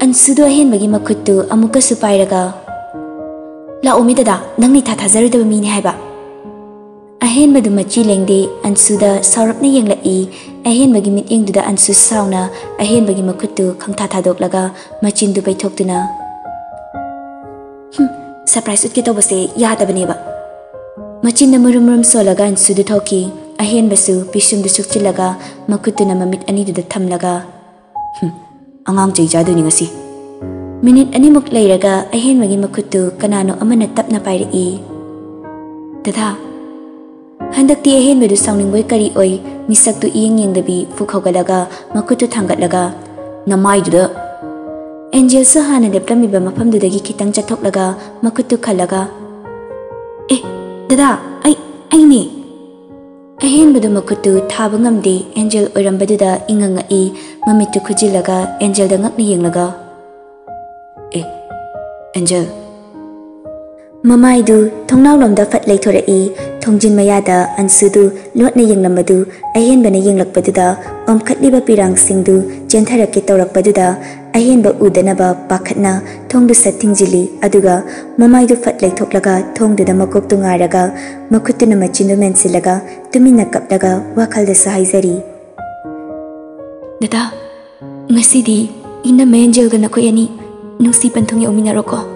ꯑꯟꯁꯨꯗꯨ ꯑꯍꯦꯟꯕꯒꯤ ꯃꯈꯨꯠꯇꯨ ꯑꯃꯨꯛꯀꯁꯨ ꯄꯥꯏꯔꯒ, "ꯂꯥꯛꯑꯣ ꯃꯤ ꯗꯗꯥ, ꯅꯪꯅ ꯏꯊꯥ ꯊꯥꯖꯔꯣꯏꯗꯕ ꯃꯤꯅꯤ ꯍꯥꯏꯕ꯫" ꯑꯍꯦꯟꯕꯗꯨ ꯃꯆꯤ ꯂꯦꯡꯗꯦ, ꯑꯟꯁꯨꯗ ꯁꯥꯎꯔꯞꯅ ꯌꯦꯡꯂꯛꯏ꯫ ꯑꯍꯦꯟꯕꯒꯤ ꯃꯤꯠꯌꯦꯡꯗꯨꯗ ꯑꯟꯁꯨ ꯁꯥꯎꯅ ꯑꯍꯦꯟꯕꯒꯤ ꯃꯈꯨꯠꯇꯨ ꯈꯪꯊꯥ ꯊꯥꯗꯣꯛꯂꯒ ꯃꯆꯤꯟꯗꯨ ꯄꯩꯊꯣꯛꯇꯨꯅ, "ꯍꯨꯝ, ꯁꯔꯄ꯭ꯔꯥꯏꯖ ꯎꯠꯀꯦ ꯇꯧꯕꯁꯦ ꯌꯥꯗꯕꯅꯦꯕ꯫" ꯃꯆꯤꯟꯗ ꯃꯨꯔꯨꯝ ꯃꯨꯔꯨꯝ ꯁꯣꯜꯂꯒ ꯑꯟꯁꯨꯗꯨ ꯊꯣꯛꯈꯤ꯫ ꯑꯍꯦꯟꯕꯁꯨ ꯄꯤꯁꯨꯝꯗꯨ ꯁꯨꯛꯆꯤꯜꯂꯒ ꯃꯈꯨꯠꯇꯨꯅ ꯃꯃꯤꯠ ꯑꯅꯤꯗꯨꯗ ꯊꯝꯂꯒ, "ꯍꯨꯝ, ꯑꯉꯥꯡ ꯆꯩ ꯆꯥꯗꯣꯏꯅꯤ ꯉꯁꯤ꯫" ꯃꯤꯅꯤꯠ ꯑꯅꯤꯃꯨꯛ ꯂꯩꯔꯒ ꯑꯍꯦꯟꯕꯒꯤ ꯃꯈꯨꯠꯇꯨ ꯀꯅꯥꯅꯣ ꯑꯃꯅ ꯇꯞꯅ ꯄꯥꯏꯔꯛꯏ꯫ "ꯗꯗꯥ꯫" ꯍꯟꯗꯛꯇꯤ ꯑꯍꯦꯟꯕꯗꯨ ꯁꯥꯎꯅꯤꯡꯕꯣꯏ ꯀꯔꯤ ꯑꯣꯏ, ꯃꯤꯁꯛꯇꯨ ꯏꯌꯦꯡ ꯌꯦꯡꯗꯕꯤ ꯐꯨꯛ ꯍꯧꯒꯠꯂꯒ ꯃꯈꯨꯠꯇꯨ ꯊꯥꯡꯒꯠꯂꯒ, "ꯅꯃꯥꯏꯗꯨꯗ!" ꯑꯦꯟꯖꯦꯜꯁꯨ ꯍꯥꯟꯅ ꯂꯦꯞꯂꯝꯃꯤꯕ ꯃꯐꯝꯗꯨꯗꯒꯤ ꯈꯤꯇꯪ ꯆꯠꯊꯣꯛꯂꯒ ꯃꯈꯨꯠꯇꯨ ꯈꯜꯂꯒ, "ꯑꯦ, ꯗꯗꯥ, ꯑꯩ, ꯑꯩꯅꯦ!" ꯑꯍꯦꯟꯕꯗꯨ ꯃꯈꯨꯠꯇꯨ ꯊꯥꯕ ꯉꯝꯗꯦ꯫ ꯑꯦꯟꯖꯦꯜ ꯑꯣꯏꯔꯝꯕꯗꯨꯗ ꯏꯉꯛ ꯉꯛꯏ꯫ ꯃꯃꯤꯠꯇꯨ ꯈꯨꯖꯤꯜꯂꯒ ꯑꯦꯟꯖꯦꯜꯗ ꯉꯛꯅ ꯌꯦꯡꯂꯒ, "ꯑꯦ, ꯑꯦꯟꯖꯦꯜ!" ꯃꯃꯥꯏꯗꯨ ꯊꯣꯡꯅꯥꯎꯂꯣꯝꯗ ꯐꯠ ꯂꯩꯊꯣꯔꯛꯏ꯫ ꯊꯣꯡꯖꯤꯟ ꯃꯌꯥꯗ ꯑꯟꯁꯨꯗꯨ ꯂꯣꯠꯅ ꯌꯦꯡꯂꯝꯕꯗꯨ ꯑꯍꯦꯟꯕꯅ ꯌꯦꯡꯂꯛꯄꯗꯨꯗ ꯑꯣꯝꯈꯠꯂꯤꯕ ꯄꯤꯔꯥꯡꯁꯤꯡꯗꯨ ꯆꯦꯟꯊꯔꯛꯀꯦ ꯇꯧꯔꯛꯄꯗꯨꯗ ꯑꯍꯦꯟꯕ ꯎꯗꯅꯕ ꯄꯥꯈꯠꯅ ꯊꯣꯡꯗꯨ ꯁꯠ ꯊꯤꯡꯖꯤꯜꯂꯤ꯫ ꯑꯗꯨꯒ ꯃꯃꯥꯏꯗꯨ ꯐꯠ ꯂꯩꯊꯣꯛꯂꯒ ꯊꯣꯡꯗꯨꯗ ꯃꯀꯣꯛꯇꯨ ꯉꯥꯏꯔꯒ ꯃꯈꯨꯠꯇꯨꯅ ꯃꯆꯤꯟꯗꯨ ꯃꯦꯟꯁꯤꯜꯂꯒ ꯇꯨꯃꯤꯟꯅ ꯀꯞꯂꯒ ꯋꯥꯈꯜꯗꯁꯨ ꯍꯥꯏꯖꯔꯤ, "ꯗꯗꯥ, ꯉꯁꯤꯗꯤ ꯏꯅꯝꯃ ꯑꯦꯟꯖꯦꯜꯒ ꯅꯈꯣꯏ ꯑꯅꯤ ꯅꯨꯡꯁꯤ ꯄꯟꯊꯨꯡ ꯌꯧꯃꯤꯟꯅꯔꯣꯀꯣ꯫"